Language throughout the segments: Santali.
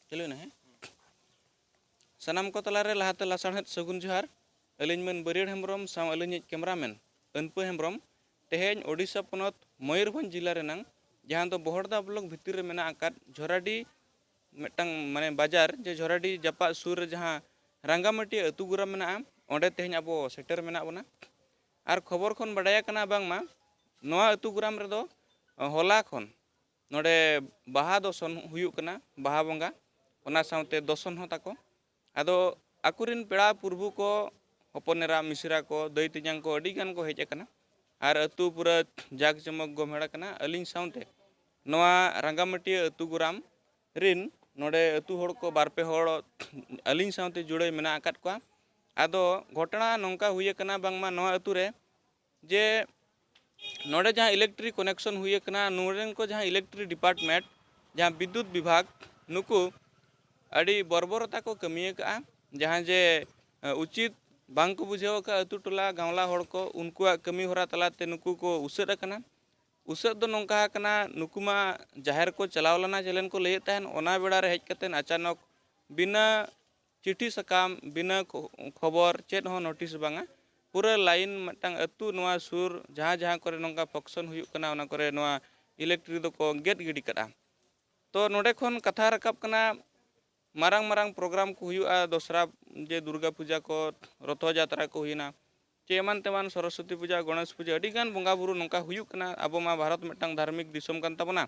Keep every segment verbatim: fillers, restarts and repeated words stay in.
ᱪᱟᱹᱞᱩᱭᱮᱱᱟ, ᱦᱮᱸ? ᱥᱟᱱᱟᱢ ᱠᱚ ᱛᱟᱞᱟᱨᱮ ᱞᱟᱦᱟᱛᱮ ᱞᱟᱥᱟᱲᱦᱮᱫ ᱥᱟᱹᱜᱩᱱ ᱡᱚᱦᱟᱨ᱾ ᱟᱹᱞᱤᱧ ᱢᱟᱹᱱ ᱵᱟᱹᱨᱭᱟᱹᱲ ᱦᱮᱢᱵᱨᱚᱢ ᱥᱟᱶ ᱟᱹᱞᱤᱧᱤᱡ cameraman ᱟᱹᱱᱯᱟᱹ ᱦᱮᱢᱵᱨᱚᱢ᱾ ᱛᱮᱦᱮᱧ ᱳᱰᱤᱥᱟ ᱯᱚᱱᱚᱛ ᱢᱚᱭᱩᱨᱵᱷᱚᱸᱡᱽ ᱡᱤᱞᱟ ᱨᱮᱱᱟᱝ, ᱡᱟᱦᱟᱸ ᱫᱚ ᱵᱚᱦᱚᱲᱫᱟ block ᱵᱷᱤᱛᱤᱨ ᱨᱮ ᱢᱮᱱᱟᱜ ᱟᱠᱟᱫ ᱡᱷᱚᱨᱟᱰᱤ, ᱢᱤᱫᱴᱟᱝ ᱢᱟᱱᱮ ᱵᱟᱡᱟᱨ, ᱡᱮ ᱡᱷᱚᱨᱟᱰᱤ ᱡᱟᱯᱟᱜ ᱥᱩᱨ ᱨᱮ ᱡᱟᱦᱟᱸ ᱨᱟᱝᱜᱟᱢᱟᱹᱴᱤᱭᱟᱹ ᱟᱹᱛᱩ ᱜᱚᱨᱟᱢ ᱢᱮᱱᱟᱜᱼᱟ, ᱚᱸᱰᱮ ᱛᱮᱦᱮᱧ ᱟᱵᱚ ᱥᱮᱴᱮᱨ ᱢᱮᱱᱟᱜ ᱵᱚᱱᱟ᱾ ᱟᱨ ᱠᱷᱚᱵᱚᱨ ᱠᱷᱚᱱ ᱵᱟᱰᱟᱭ ᱟᱠᱟᱱᱟ ᱵᱟᱝᱢᱟ ᱱᱚᱣᱟ ᱟᱹᱛᱩ ᱜᱚᱨᱟᱢ ᱨᱮᱫᱚ ᱦᱚᱞᱟ ᱠᱷᱚᱱ ᱱᱚᱰᱮ ᱵᱟᱦᱟ ᱫᱚᱥᱚᱱ ᱦᱩᱭᱩᱜ ᱠᱟᱱᱟ, ᱵᱟᱦᱟ ᱵᱚᱸᱜᱟ, ᱚᱱᱟ ᱥᱟᱶᱛᱮ ᱫᱚᱥᱚᱱ ᱦᱚᱸ ᱛᱟᱠᱚ᱾ ᱟᱫᱚ ᱟᱠᱚᱨᱮᱱ ᱯᱮᱲᱟ ᱯᱩᱨᱵᱷᱩ ᱠᱚ, ᱦᱚᱯᱚᱱ ᱮᱨᱟ, ᱢᱤᱥᱨᱟ ᱠᱚ, ᱫᱟᱹᱭ ᱛᱮᱧᱟᱝ ᱠᱚ ᱟᱹᱰᱤ ᱜᱟᱱ ᱠᱚ ᱦᱮᱡ ᱟᱠᱟᱱᱟ᱾ ᱟᱨ ᱟᱹᱛᱩ ᱯᱩᱨᱟᱹ ᱡᱟᱠ ᱡᱚᱢᱚᱠ ᱜᱚᱢᱦᱮᱲ ᱟᱠᱟᱱᱟ᱾ ᱟᱹᱞᱤᱧ ᱥᱟᱶᱛᱮ ᱱᱚᱣᱟ ᱨᱟᱸᱜᱟᱢᱟᱹᱴᱤᱭᱟᱹ ᱟᱹᱛᱩ ᱜᱚᱨᱟᱢ ᱨᱤᱱ ᱱᱚᱰᱮ ᱟᱹᱛᱩ ᱦᱚᱲ ᱠᱚ ᱵᱟᱨ ᱯᱮ ᱦᱚᱲ ᱟᱹᱞᱤᱧ ᱥᱟᱶᱛᱮ ᱡᱩᱲᱟᱹᱭ ᱢᱮᱱᱟᱜ ᱟᱠᱟᱫ ᱠᱚᱣᱟ᱾ ᱟᱫᱚ ᱜᱷᱚᱴᱚᱱᱟ ᱱᱚᱝᱠᱟ ᱦᱩᱭ ᱟᱠᱟᱱᱟ, ᱵᱟᱝᱢᱟ ᱱᱚᱣᱟ ᱟᱹᱛᱩ ᱨᱮ ᱡᱮ ᱱᱚᱰᱮ ᱡᱟᱦᱟᱸ electric connection ᱦᱩᱭ ᱟᱠᱟᱱᱟ, ᱱᱚᱰᱮᱱ ᱠᱚ ᱡᱟᱦᱟᱸ electric department, ᱡᱟᱦᱟᱸ ᱵᱤᱫᱽᱭᱩᱛ ᱵᱤᱵᱷᱟᱜᱽ, ᱱᱩᱠᱩ ᱟᱹᱰᱤ ᱵᱚᱨᱵᱚᱨᱚᱛᱟ ᱠᱚ ᱠᱟᱹᱢᱤ ᱟᱠᱟᱫᱼᱟ᱾ ᱡᱟᱦᱟᱸ ᱡᱮ, ᱮ, ᱩᱪᱤᱛ ᱵᱟᱝ ᱠᱚ ᱵᱩᱡᱷᱟᱹᱣ ᱟᱠᱟᱫᱼᱟ ᱟᱹᱛᱩ ᱴᱚᱞᱟ ᱜᱟᱶᱞᱟ ᱦᱚᱲ ᱠᱚ, ᱩᱱᱠᱩᱣᱟᱜ ᱠᱟᱹᱢᱤ ᱦᱚᱨᱟ ᱛᱟᱞᱟᱛᱮ ᱱᱩᱠᱩ ᱠᱚ ᱩᱥᱟᱹᱫ ᱟᱠᱟᱱᱟ᱾ ᱩᱥᱟᱹᱫ ᱫᱚ ᱱᱚᱝᱠᱟ ᱟᱠᱟᱱᱟ, ᱱᱩᱠᱩ ᱢᱟ ᱡᱟᱦᱮᱨ ᱠᱚ ᱪᱟᱞᱟᱣ ᱞᱮᱱᱟ ᱡᱮᱞᱮᱱ ᱠᱚ ᱞᱟᱹᱭᱮᱫ ᱛᱟᱦᱮᱱ, ᱚᱱᱟ ᱵᱮᱲᱟ ᱨᱮ ᱦᱮᱡ ᱠᱟᱛᱮ ᱟᱪᱟᱱᱚᱠ ᱵᱤᱱᱟᱹ ᱪᱤᱴᱷᱤ ᱥᱟᱠᱟᱢ, ᱵᱤᱱᱟᱹ ᱠᱷᱚ-, ᱠᱷᱚᱵᱚᱨ, ᱪᱮᱫ ᱦᱚᱸ notice ᱵᱟᱝᱟ, ᱯᱩᱨᱟᱹ line ᱢᱤᱫᱴᱟᱝ ᱟᱹᱛᱩ ᱱᱚᱣᱟ ᱥᱩᱨ ᱡᱟᱦᱟᱸ ᱡᱟᱦᱟᱸ ᱠᱚᱨᱮ ᱱᱚᱝᱠᱟ function ᱦᱩᱭᱩᱜ ᱠᱟᱱᱟ, ᱚᱱᱟ ᱠᱚᱨᱮ ᱱᱚᱣᱟ electric ᱫᱚᱠᱚ ᱜᱮᱫ ᱜᱤᱰᱤ ᱠᱟᱜᱼᱟ᱾ ᱛᱚ ᱱᱚᱰᱮ ᱠᱷᱚᱱ ᱠᱟᱛᱷᱟ ᱨᱟᱠᱟᱵ ᱠᱟᱱᱟ, ᱢᱟᱨᱟᱝ ᱢᱟᱨᱟᱝ program ᱠᱚ ᱦᱩᱭᱩᱜᱼᱟ, ᱫᱚᱥᱨᱟ ᱡᱮ ᱫᱩᱨᱜᱟ ᱯᱩᱡᱟ ᱠᱚ, ᱨᱚᱛᱷᱚ ᱡᱟᱛᱨᱟ ᱠᱚ ᱦᱩᱭᱱᱟ, ᱪᱮ ᱮᱢᱟᱱ ᱛᱮᱢᱟᱱ ᱥᱚᱨᱚᱥᱚᱛᱤ ᱯᱩᱡᱟ, ᱜᱚᱬᱮᱥ ᱯᱩᱡᱟ, ᱟᱹᱰᱤ ᱜᱟᱱ ᱵᱚᱸᱜᱟ ᱵᱩᱨᱩ ᱱᱚᱝᱠᱟ ᱦᱩᱭᱩᱜ ᱠᱟᱱᱟ᱾ ᱟᱵᱚ ᱢᱟ ᱵᱷᱟᱨᱚᱛ ᱢᱤᱫᱴᱟᱝ ᱫᱷᱟᱨᱢᱤᱠ ᱫᱤᱥᱚᱢ ᱠᱟᱱ ᱛᱟᱵᱚᱱᱟ,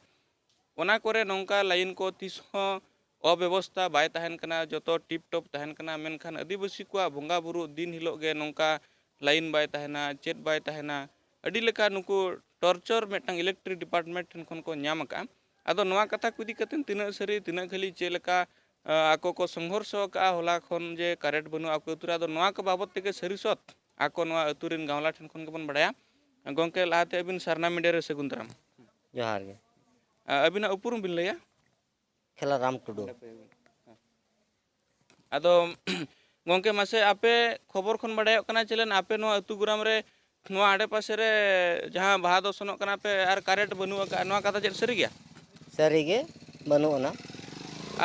ᱚᱱᱟ ᱠᱚᱨᱮ ᱱᱚᱝᱠᱟ line ᱠᱚ ᱛᱤᱥ ᱦᱚᱸ ᱚᱵᱮᱵᱚᱥᱛᱷᱟ ᱵᱟᱭ ᱛᱟᱦᱮᱱ ᱠᱟᱱᱟ, ᱡᱚᱛᱚ tip top ᱛᱟᱦᱮᱱ ᱠᱟᱱᱟ᱾ ᱢᱮᱱᱠᱷᱟᱱ ᱟᱹᱫᱤᱵᱟᱹᱥᱤ ᱠᱚᱣᱟᱜ ᱵᱚᱸᱜᱟ ᱵᱩᱨᱩ ᱫᱤᱱ ᱦᱤᱞᱳᱜ ᱜᱮ ᱱᱚᱝᱠᱟ line ᱵᱟᱭ ᱛᱟᱦᱮᱱᱟ, ᱪᱮᱫ ᱵᱟᱭ ᱛᱟᱦᱮᱱᱟ, ᱟᱹᱰᱤ ᱞᱮᱠᱟ ᱱᱩᱠᱩ torture ᱢᱤᱫᱴᱟᱝ electric department ᱴᱷᱮᱱ ᱠᱷᱚᱱ ᱠᱚ ᱧᱟᱢ ᱟᱠᱟᱫᱼᱟ᱾ ᱟᱫᱚ ᱱᱚᱣᱟ ᱠᱟᱛᱷᱟ ᱠᱚ ᱤᱫᱤ ᱠᱟᱛᱮ ᱛᱤᱱᱟᱹᱜ ᱥᱟᱹᱨᱤ, ᱛᱤᱱᱟᱹᱜ ᱠᱷᱟᱹᱞᱤ, ᱪᱮᱫ ᱞᱮᱠᱟ, ᱟ, ᱟᱠᱚ ᱠᱚ ᱥᱚᱝᱜᱷᱚᱨᱥᱚ ᱟᱠᱟᱫᱼᱟ ᱦᱚᱞᱟ ᱠᱷᱚᱱ ᱡᱮ current ᱵᱟᱹᱱᱩᱜᱼᱟ ᱟᱠᱚ ᱟᱹᱛᱩ ᱨᱮ, ᱟᱫᱚ ᱱᱚᱣᱟ ᱠᱚ ᱵᱟᱵᱚᱫ ᱛᱮᱜᱮ ᱥᱟᱹᱨᱤ ᱥᱚᱛ ᱟᱠᱚ ᱱᱚᱣᱟ ᱟᱹᱛᱩ ᱨᱮᱱ ᱜᱟᱶᱞᱟ ᱴᱷᱮᱱ ᱠᱷᱚᱱ ᱜᱮᱵᱚᱱ ᱵᱟᱲᱟᱭᱟ᱾ ᱜᱚᱢᱠᱮ, ᱞᱟᱦᱟᱛᱮ ᱟᱹᱵᱤᱱ ᱥᱟᱨᱱᱟ media ᱨᱮ ᱥᱟᱹᱜᱩᱱ ᱫᱟᱨᱟᱢ᱾ ᱡᱚᱦᱟᱨ ᱜᱮ᱾ ᱟ, ᱟᱹᱵᱤᱱᱟᱜ ᱩᱯᱨᱩᱢ ᱵᱤᱱ ᱞᱟᱹᱭᱟ? ᱠᱷᱮᱞᱟᱨᱟᱢ ᱴᱩᱰᱩ᱾ ᱟᱫᱚ ᱜᱚᱢᱠᱮ, ᱢᱟᱥᱮ, ᱟᱯᱮ ᱠᱷᱚᱵᱚᱨ ᱠᱷᱚᱱ ᱵᱟᱰᱟᱭᱚᱜ ᱠᱟᱱᱟ ᱪᱮᱞᱮᱱ ᱟᱯᱮ ᱱᱚᱣᱟ ᱟᱹᱛᱩ ᱜᱚᱨᱟᱢ ᱨᱮ ᱱᱚᱣᱟ ᱟᱰᱮᱯᱟᱥᱮ ᱨᱮ ᱡᱟᱦᱟᱸ ᱵᱟᱦᱟ ᱫᱚ ᱥᱮᱱᱚᱜ ᱠᱟᱱᱟ ᱯᱮ ᱟᱨ current ᱵᱟᱹᱱᱩᱜ ᱟᱠᱟᱫᱼᱟ, ᱱᱚᱣᱟ ᱠᱟᱛᱷᱟ ᱪᱮᱫ ᱥᱟᱹᱨᱤ ᱜᱮᱭᱟ? ᱥᱟᱹᱨᱤ ᱜᱮ, ᱵᱟᱹᱱᱩᱜ ᱟᱱᱟ᱾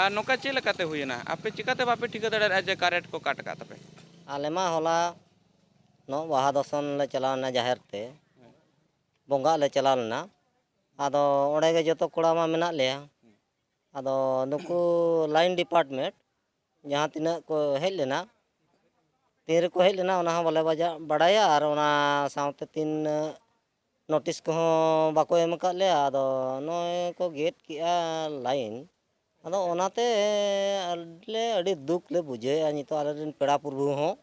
ᱟᱨ ᱱᱚᱝᱠᱟ ᱪᱮᱫ ᱞᱮᱠᱟᱛᱮ ᱦᱩᱭᱮᱱᱟ? ᱟᱯᱮ ᱪᱤᱠᱟᱹᱛᱮ ᱵᱟᱯᱮ ᱴᱷᱤᱠᱟᱹ ᱫᱟᱲᱮᱭᱟᱜᱼᱟ ᱡᱮ ᱠᱟᱨᱮᱱᱴ ᱠᱚ ᱠᱟᱴ ᱟᱠᱟᱫ ᱛᱟᱯᱮ? ᱟᱞᱮ ᱢᱟ ᱦᱚᱞᱟ ᱱᱚᱜ ᱵᱟᱦᱟ ᱫᱚᱥᱚᱱ ᱞᱮ ᱪᱟᱞᱟᱣ ᱞᱮᱱᱟ ᱡᱟᱦᱮᱨ ᱛᱮ, ᱵᱚᱸᱜᱟᱜ ᱞᱮ ᱪᱟᱞᱟᱣ ᱞᱮᱱᱟ᱾ ᱟᱫᱚ ᱚᱸᱰᱮ ᱜᱮ ᱡᱚᱛᱚ ᱠᱚᱲᱟ ᱢᱟ ᱢᱮᱱᱟᱜ ᱞᱮᱭᱟ᱾ ᱟᱫᱚ ᱱᱩᱠᱩ ᱞᱟᱭᱤᱱ ᱰᱤᱯᱟᱨᱴᱢᱮᱱᱴ ᱡᱟᱦᱟᱸ ᱛᱤᱱᱟᱹᱜ ᱠᱚ ᱦᱮᱡ ᱞᱮᱱᱟ, ᱛᱤᱱ ᱨᱮᱠᱚ ᱦᱮᱡ ᱞᱮᱱᱟ ᱚᱱᱟ ᱦᱚᱸ ᱵᱟᱞᱮ ᱵᱟᱡᱟ-, ᱵᱟᱲᱟᱭᱟ᱾ ᱟᱨ ᱚᱱᱟ ᱥᱟᱶᱛᱮ ᱛᱤᱱ ᱱᱳᱴᱤᱥ ᱠᱚᱦᱚᱸ ᱵᱟᱠᱚ ᱮᱢ ᱟᱠᱟᱫ ᱞᱮᱭᱟ᱾ ᱟᱫᱚ ᱱᱚᱜᱼᱚᱭ ᱠᱚ ᱜᱮᱫ ᱠᱮᱜᱼᱟ ᱞᱟᱭᱤᱱ᱾ ᱟᱫᱚ ᱚᱱᱟᱛᱮ ᱟᱞᱮ ᱟᱹᱰᱤ ᱫᱩᱠ ᱞᱮ ᱵᱩᱡᱷᱟᱹᱣᱮᱫᱼᱟ᱾ ᱱᱤᱛᱚᱜ ᱟᱞᱮᱨᱮᱱ ᱯᱮᱲᱟ ᱯᱨᱚᱵᱷᱩ ᱦᱚᱸ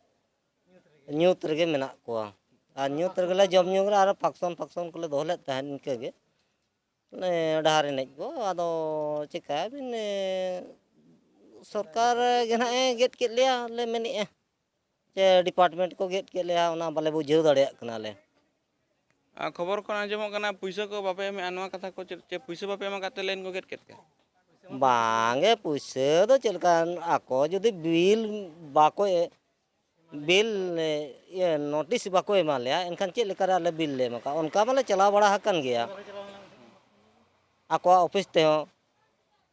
ᱧᱩᱛ ᱨᱮᱜᱮ ᱢᱮᱱᱟᱜ ᱠᱚᱣᱟ᱾ ᱟᱨ ᱧᱩᱛ ᱨᱮᱜᱮ ᱞᱮ ᱡᱚᱢ ᱧᱩ ᱠᱟᱱᱟ᱾ ᱟᱨ ᱯᱷᱟᱠᱥᱚᱱ ᱯᱷᱟᱠᱥᱚᱱ ᱠᱚᱞᱮ ᱫᱚᱦᱚ ᱞᱮᱫ ᱛᱟᱦᱮᱸᱫ ᱤᱱᱠᱟᱹ ᱜᱮ, ᱚᱱᱮ ᱰᱟᱦᱟᱨ ᱮᱱᱮᱡ ᱠᱚ᱾ ᱟᱫᱚ ᱪᱤᱠᱟᱹᱭᱟᱵᱤᱱ, ᱮ, ᱥᱚᱨᱠᱟᱨ ᱜᱮ ᱱᱟᱦᱟᱜ ᱮ ᱜᱮᱫ ᱠᱮᱫ ᱞᱮᱭᱟ ᱞᱮ ᱢᱮᱱᱮᱫᱼᱟ, ᱪᱮ ᱰᱤᱯᱟᱨᱴᱢᱮᱱᱴ ᱠᱚ ᱜᱮᱫ ᱠᱮᱫ ᱞᱮᱭᱟ, ᱚᱱᱟ ᱵᱟᱞᱮ ᱵᱩᱡᱷᱟᱹᱣ ᱫᱟᱲᱮᱭᱟᱜ ᱠᱟᱱᱟ ᱞᱮ᱾ ᱟᱨ ᱠᱷᱚᱵᱚᱨ ᱠᱷᱚᱱ ᱟᱸᱡᱚᱢᱚᱜ ᱠᱟᱱᱟ ᱯᱩᱭᱥᱟᱹ ᱠᱚ ᱵᱟᱯᱮ ᱮᱢᱮᱜᱼᱟ, ᱱᱚᱣᱟ ᱠᱟᱛᱷᱟ ᱠᱚ ᱪᱮᱫ, ᱪᱮᱫ ᱯᱩᱭᱥᱟᱹ ᱵᱟᱯᱮ ᱮᱢ ᱟᱠᱟᱫ ᱛᱮ ᱞᱟᱭᱤᱱ ᱠᱚ ᱜᱮᱫ ᱠᱮᱫ ᱯᱮᱭᱟ? ᱵᱟᱝᱜᱮ, ᱯᱩᱭᱥᱟᱹ ᱫᱚ ᱪᱮᱫ ᱞᱮᱠᱟ, ᱟᱠᱚ ᱡᱩᱫᱤ ᱵᱤᱞ ᱵᱟᱠᱚ ᱮ-, ᱵᱤᱞ, ᱤᱭᱟᱹ, ᱱᱳᱴᱤᱥ ᱵᱟᱠᱚ ᱮᱢᱟ ᱞᱮᱭᱟ, ᱮᱱᱠᱷᱟᱱ ᱪᱮᱫ ᱞᱮᱠᱟᱨᱮ ᱟᱞᱮ ᱵᱤᱞ ᱞᱮ ᱮᱢᱟ ᱠᱚᱣᱟ? ᱚᱱᱠᱟ ᱢᱟᱞᱮ ᱪᱟᱞᱟᱣ ᱵᱟᱲᱟ ᱟᱠᱟᱱ ᱜᱮᱭᱟ ᱟᱠᱚᱣᱟᱜ ᱚᱯᱷᱤᱥ ᱛᱮᱦᱚᱸ,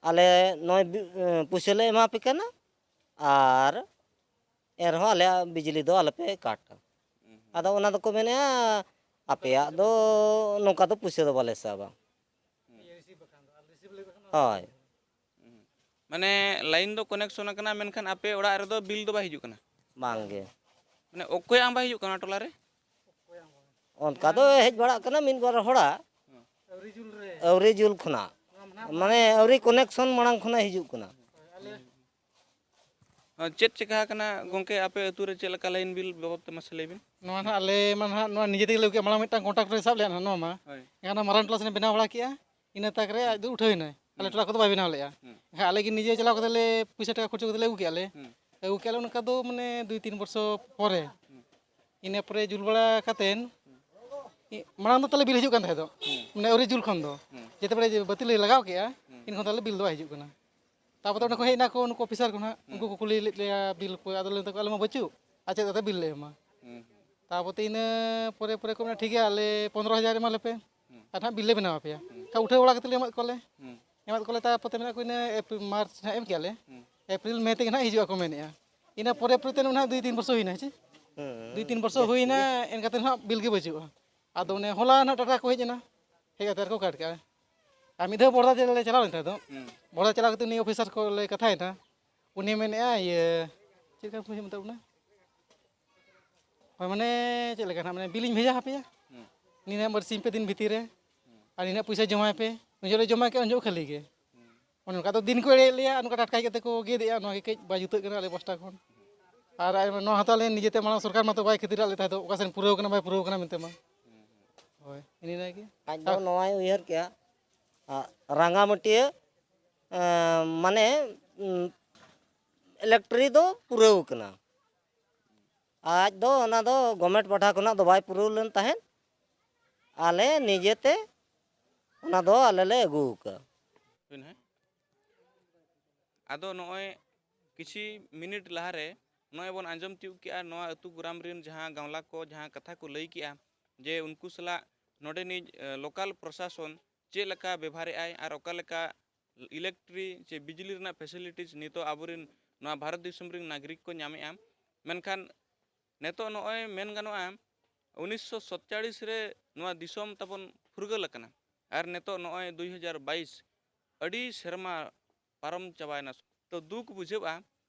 ᱟᱞᱮ ᱱᱚᱜᱼᱚᱭ ᱵᱤ-, ᱯᱩᱭᱥᱟᱹ ᱞᱮ ᱮᱢᱟ ᱯᱮ ᱠᱟᱱᱟ ᱟᱨ ᱮᱱᱨᱮᱦᱚᱸ ᱟᱞᱮᱭᱟᱜ ᱵᱤᱡᱽᱞᱤ ᱫᱚ ᱟᱞᱚᱯᱮ ᱠᱟᱴᱟ᱾ ᱟᱫᱚ ᱚᱱᱟ ᱫᱚᱠᱚ ᱢᱮᱱᱮᱫᱼᱟ, ᱟᱯᱮᱭᱟᱜ ᱫᱚ ᱱᱚᱝᱠᱟ ᱫᱚ ᱯᱩᱭᱥᱟᱹ ᱫᱚ ᱵᱟᱞᱮ ᱥᱟᱵᱟ᱾ ᱦᱳᱭ᱾ ᱢᱟᱱᱮ ᱞᱟᱭᱤᱱ ᱫᱚ ᱠᱟᱱᱮᱠᱥᱚᱱ ᱟᱠᱟᱱᱟ, ᱢᱮᱱᱠᱷᱟᱱ ᱟᱯᱮ ᱚᱲᱟᱜ ᱨᱮᱫᱚ ᱵᱤᱞ ᱫᱚ ᱵᱟᱭ ᱦᱤᱡᱩᱜ ᱠᱟᱱᱟ? ᱵᱟᱝᱜᱮ᱾ ᱢᱟᱱᱮ ᱚᱠᱚᱭᱟᱜ ᱦᱚᱸ ᱵᱟᱭ ᱦᱤᱡᱩᱜ ᱠᱟᱱᱟ ᱴᱚᱞᱟ ᱨᱮ? ᱚᱱᱠᱟ ᱫᱚ ᱦᱮᱡ ᱵᱟᱲᱟᱜ ᱠᱟᱱᱟ ᱢᱤᱫ ᱵᱟᱨ ᱦᱚᱲᱟᱜ, ᱟᱹᱣᱨᱤ ᱡᱩᱞ ᱠᱷᱚᱱᱟᱜ, ᱢᱟᱱᱮ ᱟᱹᱣᱨᱤ ᱠᱟᱱᱮᱠᱥᱚᱱ ᱢᱟᱲᱟᱝ ᱠᱷᱚᱱᱟᱜ ᱦᱤᱡᱩᱜ ᱠᱟᱱᱟ᱾ ᱪᱮᱫ ᱪᱮᱠᱟ ᱟᱠᱟᱱᱟ ᱜᱚᱝᱠᱮ, ᱟᱯᱮ ᱟᱹᱛᱩ ᱨᱮ ᱪᱮᱫ ᱞᱮᱠᱟ ᱞᱟᱭᱤᱱ ᱵᱤᱞ ᱵᱟᱵᱚᱫ ᱛᱮ ᱢᱟᱥᱮ ᱞᱟᱹᱭ ᱵᱤᱱ? ᱱᱚᱣᱟ ᱱᱟᱦᱟᱜ ᱟᱞᱮ ᱢᱟ ᱱᱟᱦᱟᱜ ᱱᱚᱣᱟ ᱱᱤᱡᱮ ᱛᱮᱜᱮ ᱞᱮ ᱟᱹᱜᱩ ᱠᱮᱜᱼᱟ, ᱢᱟᱲᱟᱝ ᱢᱤᱫᱴᱟᱝ ᱠᱚᱱᱴᱨᱟᱠᱴᱚᱨᱮ ᱥᱟᱵ ᱞᱮᱜᱼᱟ ᱱᱟᱦᱟᱜ ᱱᱚᱣᱟ ᱢᱟ᱾ ᱦᱳᱭ᱾ ᱮᱱᱠᱷᱟᱱ ᱚᱱᱟ ᱢᱟᱨᱟᱝ ᱴᱚᱞᱟ ᱥᱮᱱ ᱵᱮᱱᱟᱣ ᱵᱟᱲᱟ ᱠᱮᱜᱼᱟ, ᱤᱱᱟᱹ ᱛᱟᱠ ᱨᱮ ᱟᱡ ᱫᱚ ᱩᱴᱷᱟᱹᱣ ᱮᱱᱟᱭ᱾ ᱟᱞᱮ ᱦᱩᱸ᱾ ᱴᱚᱞᱟ ᱠᱚᱫᱚ ᱵᱟᱭ ᱵᱮᱱᱟᱣ ᱞᱮᱜᱼᱟ᱾ ᱦᱩᱸ᱾ ᱮᱱᱠᱷᱟᱱ ᱟᱞᱮ ᱜᱮ ᱱᱤᱡᱮ ᱪᱟᱞᱟᱣ ᱠᱟᱛᱮ ᱞᱮ ᱯᱩᱭᱥᱟᱹ ᱴᱟᱠᱟ ᱠᱷᱚᱨᱪᱟ ᱠᱟᱛᱮ ᱞᱮ ᱟᱹᱜᱩ ᱠᱮᱜᱼᱟ ᱞᱮ᱾ ᱦᱩᱸ᱾ ᱟᱹᱜᱩ ᱠᱮᱜᱼᱟ ᱞᱮ ᱚᱱᱠᱟ ᱫᱚ ᱢᱟᱱᱮ ᱫᱩᱭ ᱛᱤᱱ ᱵᱚᱨᱥᱚ ᱯᱚᱨᱮ᱾ ᱦᱩᱸ᱾ ᱤᱱᱟᱹ ᱯᱚᱨᱮ ᱡᱩᱞ ᱵᱟᱲᱟ ᱠᱟᱛᱮᱱ, ᱦᱩᱸ᱾ ᱢᱟᱲᱟᱝ ᱫᱚ ᱛᱟᱦᱞᱮ ᱵᱤᱞ ᱦᱤᱡᱩᱜ ᱠᱟᱱ ᱛᱟᱦᱮᱸ ᱫᱚ, ᱦᱩᱸ᱾ ᱢᱟᱱᱮ ᱟᱹᱣᱨᱤ ᱡᱩᱞ ᱠᱷᱚᱱ ᱫᱚ᱾ ᱦᱩᱸ᱾ ᱡᱮᱛᱮ ᱵᱟᱲᱮ ᱵᱟᱹᱛᱤ ᱞᱮ ᱞᱟᱜᱟᱣ ᱠᱮᱜᱼᱟ, ᱦᱩᱸ᱾ ᱤᱱ ᱠᱷᱚᱱ ᱛᱟᱦᱞᱮ ᱵᱤᱞ ᱫᱚ ᱵᱟᱭ ᱦᱤᱡᱩᱜ ᱠᱟᱱᱟ᱾ ᱛᱟᱯᱚᱨᱮ ᱚᱸᱰᱮ ᱠᱷᱚᱱ ᱦᱮᱡ ᱮᱱᱟ ᱠᱚ ᱩᱱᱠᱩ ᱚᱯᱷᱤᱥᱟᱨ ᱠᱚ ᱱᱟᱦᱟᱜ, ᱦᱩᱸ᱾ ᱩᱱᱠᱩ ᱠᱚ ᱠᱩᱞᱤ ᱞᱮᱫ ᱞᱮᱭᱟ ᱵᱤᱞ ᱠᱚ, ᱟᱫᱚ ᱞᱟᱹᱭ ᱫᱟᱠᱚ ᱟᱞᱮ ᱢᱟ ᱵᱟᱹᱪᱩᱜ, ᱟᱨ ᱪᱮᱫ ᱠᱟᱛᱮ ᱵᱤᱞ ᱞᱮ ᱮᱢᱟ? ᱦᱩᱸ᱾ ᱛᱟᱯᱚᱨᱮ ᱤᱱᱟᱹ ᱯᱚᱨᱮ ᱯᱚᱨᱮ ᱠᱚ ᱢᱮᱱᱟ, "ᱴᱷᱤᱠ ᱜᱮᱭᱟ, ᱟᱞᱮ ᱯᱚᱱᱨᱚ ᱦᱟᱡᱟᱨ ᱮᱢᱟ ᱞᱮᱯᱮ, ᱦᱩᱸ᱾ ᱟᱨ ᱱᱟᱦᱟᱜ ᱵᱤᱞ ᱞᱮ ᱵᱮᱱᱟᱣ ᱟᱯᱮᱭᱟ᱾" ᱦᱩᱸ᱾ ᱮᱱᱠᱷᱟᱱ ᱩᱴᱷᱟᱹᱣ ᱵᱟᱲᱟ ᱠᱟᱛᱮ ᱞᱮ ᱮᱢᱟᱫ ᱠᱚᱣᱟᱞᱮ᱾ ᱦᱩᱸ᱾ ᱮᱢᱟᱫ ᱠᱚᱞᱮ, ᱛᱟᱨᱯᱚᱨᱮ ᱢᱮᱱᱟᱜ ᱠᱚ ᱤᱱᱟᱹ ᱮᱯᱨᱤᱞ, ᱢᱟᱨᱪ ᱱᱟᱦᱟᱜ ᱮᱢ ᱠᱮᱜᱼᱟ ᱞᱮ᱾ ᱦᱩᱸ᱾ ᱮᱯᱨᱤᱞ, ᱢᱮ ᱛᱮᱜᱮ ᱱᱟᱦᱟᱜ ᱦᱤᱡᱩᱜ ᱟᱠᱚ ᱢᱮᱱᱮᱜᱼᱟ᱾ ᱤᱱᱟᱹ ᱯᱚᱨᱮ ᱯᱚᱨᱮ ᱛᱮ ᱱᱟᱦᱟᱜ ᱫᱩᱭ ᱛᱤᱱ ᱵᱚᱪᱷᱚᱨ ᱦᱩᱭᱱᱟ, ᱦᱮᱸ ᱪᱮ? ᱦᱮᱸ᱾ ᱫᱩᱭ ᱛᱤᱱ ᱵᱚᱪᱷᱚᱨ ᱦᱩᱭᱱᱟ, ᱮᱱᱠᱟᱛᱮ ᱱᱟᱦᱟᱜ ᱵᱤᱞ ᱜᱮ ᱵᱟᱹᱪᱩᱜᱼᱟ᱾ ᱟᱫᱚ ᱚᱱᱮ ᱦᱚᱞᱟ ᱱᱟᱦᱟᱜ ᱴᱟᱴᱟ ᱠᱚ ᱦᱮᱡ ᱮᱱᱟ, ᱦᱮᱡ ᱠᱟᱛᱮ ᱟᱨ ᱠᱚ ᱠᱟᱴ ᱠᱟᱜᱼᱟ᱾ ᱟᱨ ᱢᱤᱫ ᱫᱷᱟᱣ ᱵᱚᱲᱫᱟ ᱡᱮᱞᱟ ᱞᱮ ᱪᱟᱞᱟᱣ ᱞᱮᱱ ᱛᱟᱦᱮᱸ ᱫᱚ, ᱦᱩᱸ᱾ ᱵᱚᱲᱫᱟ ᱪᱟᱞᱟᱣ ᱠᱟᱛᱮ ᱩᱱᱤ ᱚᱯᱷᱤᱥᱟᱨ ᱠᱚ ᱞᱮ ᱠᱟᱛᱷᱟᱭᱮᱱᱟ, ᱩᱱᱤ ᱢᱮᱱᱮᱜᱼᱟ, ᱤᱭᱟᱹ, ᱪᱮᱫ ᱞᱮᱠᱟ ᱠᱚ ᱢᱮᱛᱟ ᱵᱚᱱᱟ? ᱦᱳᱭ, ᱢᱟᱱᱮ ᱪᱮᱫ ᱞᱮᱠᱟ ᱱᱟᱦᱟᱜ, ᱢᱟᱱᱮ ᱵᱤᱞᱤᱧ ᱵᱷᱮᱡᱟ ᱟᱯᱮᱭᱟ᱾ ᱦᱩᱸ᱾ ᱱᱤᱱᱟᱹᱜ ᱵᱟᱨ ᱥᱤᱧ ᱯᱮ ᱫᱤᱱ ᱵᱷᱤᱛᱤᱨ ᱨᱮ᱾ ᱦᱩᱸ᱾ ᱟᱨ ᱱᱤᱱᱟᱹᱜ ᱯᱚᱭᱥᱟ ᱡᱚᱢᱟᱭ ᱯᱮ᱾ ᱩᱱ ᱡᱚᱠᱷᱚᱱ ᱞᱮ ᱡᱚᱢᱟ ᱠᱮᱜᱼᱟ, ᱩᱱ ᱡᱚᱠᱷᱚᱱ ᱠᱷᱟᱹᱞᱤ ᱜᱮ᱾ ᱦᱩᱸ᱾ ᱚᱱᱮ ᱚᱱᱠᱟ ᱫᱚ ᱫᱤᱱ ᱠᱚ ᱮᱲᱮᱭᱮᱫ ᱞᱮᱭᱟ, ᱟᱨ ᱱᱚᱝᱠᱟ ᱴᱟᱴᱠᱟ ᱦᱮᱡ ᱠᱟᱛᱮ ᱠᱚ ᱜᱮᱫᱮᱜᱼᱟ᱾ ᱱᱚᱣᱟ ᱜᱮ ᱠᱟᱹᱡ ᱵᱟᱭ ᱡᱩᱛᱟᱹᱜ ᱠᱟᱱᱟ ᱟᱞᱮ ᱯᱟᱥᱴᱟ ᱠᱷᱚᱱ᱾ ᱟᱨ ᱟᱭᱢᱟ, ᱱᱚᱣᱟ ᱦᱚᱸᱛᱚ ᱟᱞᱮ ᱱᱤᱡᱮᱛᱮ ᱢᱟᱲᱟᱝ ᱥᱚᱨᱠᱟᱨ ᱢᱟᱛᱚ ᱵᱟᱭ ᱠᱷᱟᱹᱛᱤᱨᱟᱜ ᱞᱮ ᱛᱟᱦᱮᱸ ᱫᱚ, ᱚᱠᱟ ᱥᱮᱱ ᱯᱩᱨᱟᱹᱣ ᱠᱟᱱᱟ, ᱵᱟᱭ ᱯᱩᱨᱟᱹᱣ ᱠᱟᱱᱟ ᱢᱮᱱᱛᱮ ᱢᱟ᱾ ᱦᱩᱸ, ᱦᱩᱸ᱾ ᱦᱳᱭ, ᱤᱱᱟᱹ ᱜᱮ᱾ ᱟᱡ ᱫᱚ ᱟᱨ ᱱᱚᱣᱟᱭ ᱩᱭᱦᱟᱹᱨ ᱠᱮᱜᱼᱟ, ᱟ, ᱨᱟᱸᱜᱟᱢᱟᱹᱴᱤᱭᱟᱹ, ᱮᱸ, ᱢᱟᱱᱮ, ᱩᱸ, ᱤᱞᱮᱠᱴᱨᱤ ᱫᱚ ᱯᱩᱨᱟᱹᱣ ᱠᱟᱱᱟ᱾ ᱟᱡ ᱫᱚ ᱚᱱᱟ ᱫᱚ ᱜᱚᱵᱷᱢᱮᱱᱴ ᱯᱟᱦᱴᱟ ᱠᱷᱚᱱᱟᱜ ᱫᱚ ᱵᱟᱭ ᱯᱩᱨᱟᱹᱣ ᱞᱮᱱ ᱛᱟᱦᱮᱸᱫ, ᱟᱞᱮ ᱱᱤᱡᱮᱛᱮ ᱚᱱᱟ ᱫᱚ ᱟᱞᱮ ᱞᱮ ᱟᱹᱜᱩ ᱟᱠᱟᱫᱼᱟ᱾ ᱦᱩᱭᱱᱟ? ᱟᱫᱚ ᱱᱚᱜᱼᱚᱭ ᱠᱤᱪᱷᱤ ᱢᱤᱱᱤᱴ ᱞᱟᱦᱟᱨᱮ ᱱᱚᱜᱼᱚᱭ ᱵᱚᱱ ᱟᱸᱡᱚᱢ ᱛᱤᱭᱳᱜ ᱠᱮᱜᱼᱟ, ᱱᱚᱣᱟ ᱟᱹᱛᱩ ᱜᱨᱟᱢ ᱨᱮᱱ ᱡᱟᱦᱟᱸ ᱜᱟᱶᱞᱟ ᱠᱚ ᱡᱟᱦᱟᱸ ᱠᱟᱛᱷᱟ ᱠᱚ ᱞᱟᱹᱭ ᱠᱮᱜᱼᱟ, ᱡᱮ ᱩᱱᱠᱩ ᱥᱟᱞᱟᱜ ᱱᱚᱰᱮᱱᱤᱡ, ᱮ, ᱞᱳᱠᱟᱞ ᱯᱨᱚᱥᱟᱥᱚᱱ ᱪᱮᱫ ᱞᱮᱠᱟ ᱵᱮᱵᱷᱟᱨᱮᱜᱼᱟᱭ ᱟᱨ ᱚᱠᱟ ᱞᱮᱠᱟ ᱤᱞᱮᱠᱴᱨᱤ ᱪᱮ ᱵᱤᱡᱽᱞᱤ ᱨᱮᱱᱟᱜ ᱯᱷᱮᱥᱤᱞᱤᱴᱤᱡᱽ ᱱᱤᱛᱚᱜ ᱟᱵᱚᱨᱮᱱ ᱱᱚᱣᱟ ᱵᱷᱟᱨᱚᱛ ᱫᱤᱥᱚᱢ ᱨᱮᱱ ᱱᱟᱜᱚᱨᱤᱠ ᱠᱚ ᱧᱟᱢᱮᱜᱼᱟ᱾ ᱢᱮᱱᱠᱷᱟᱱ ᱱᱤᱛᱚᱜ ᱱᱚᱜᱼᱚᱭ ᱢᱮᱱ ᱜᱟᱱᱚᱜᱼᱟ, ᱩᱱᱤᱥᱥᱚ ᱥᱟᱛᱪᱟᱲᱤᱥ ᱨᱮ ᱱᱚᱣᱟ ᱫᱤᱥᱚᱢ ᱛᱟᱵᱚᱱ ᱯᱷᱩᱨᱜᱟᱹᱞ ᱟᱠᱟᱱᱟ, ᱟᱨ ᱱᱤᱛᱚᱜ ᱱᱚᱜᱼᱚᱭ ᱫᱩᱭ ᱦᱟᱡᱟᱨ ᱵᱟᱭᱤᱥ, ᱟᱹᱰᱤ ᱥᱮᱨᱢᱟ ᱯᱟᱨᱚᱢ ᱪᱟᱵᱟᱭᱮᱱᱟ᱾ ᱛᱚ, ᱫᱩᱠ ᱵᱩᱡᱷᱟᱹᱜᱼᱟ,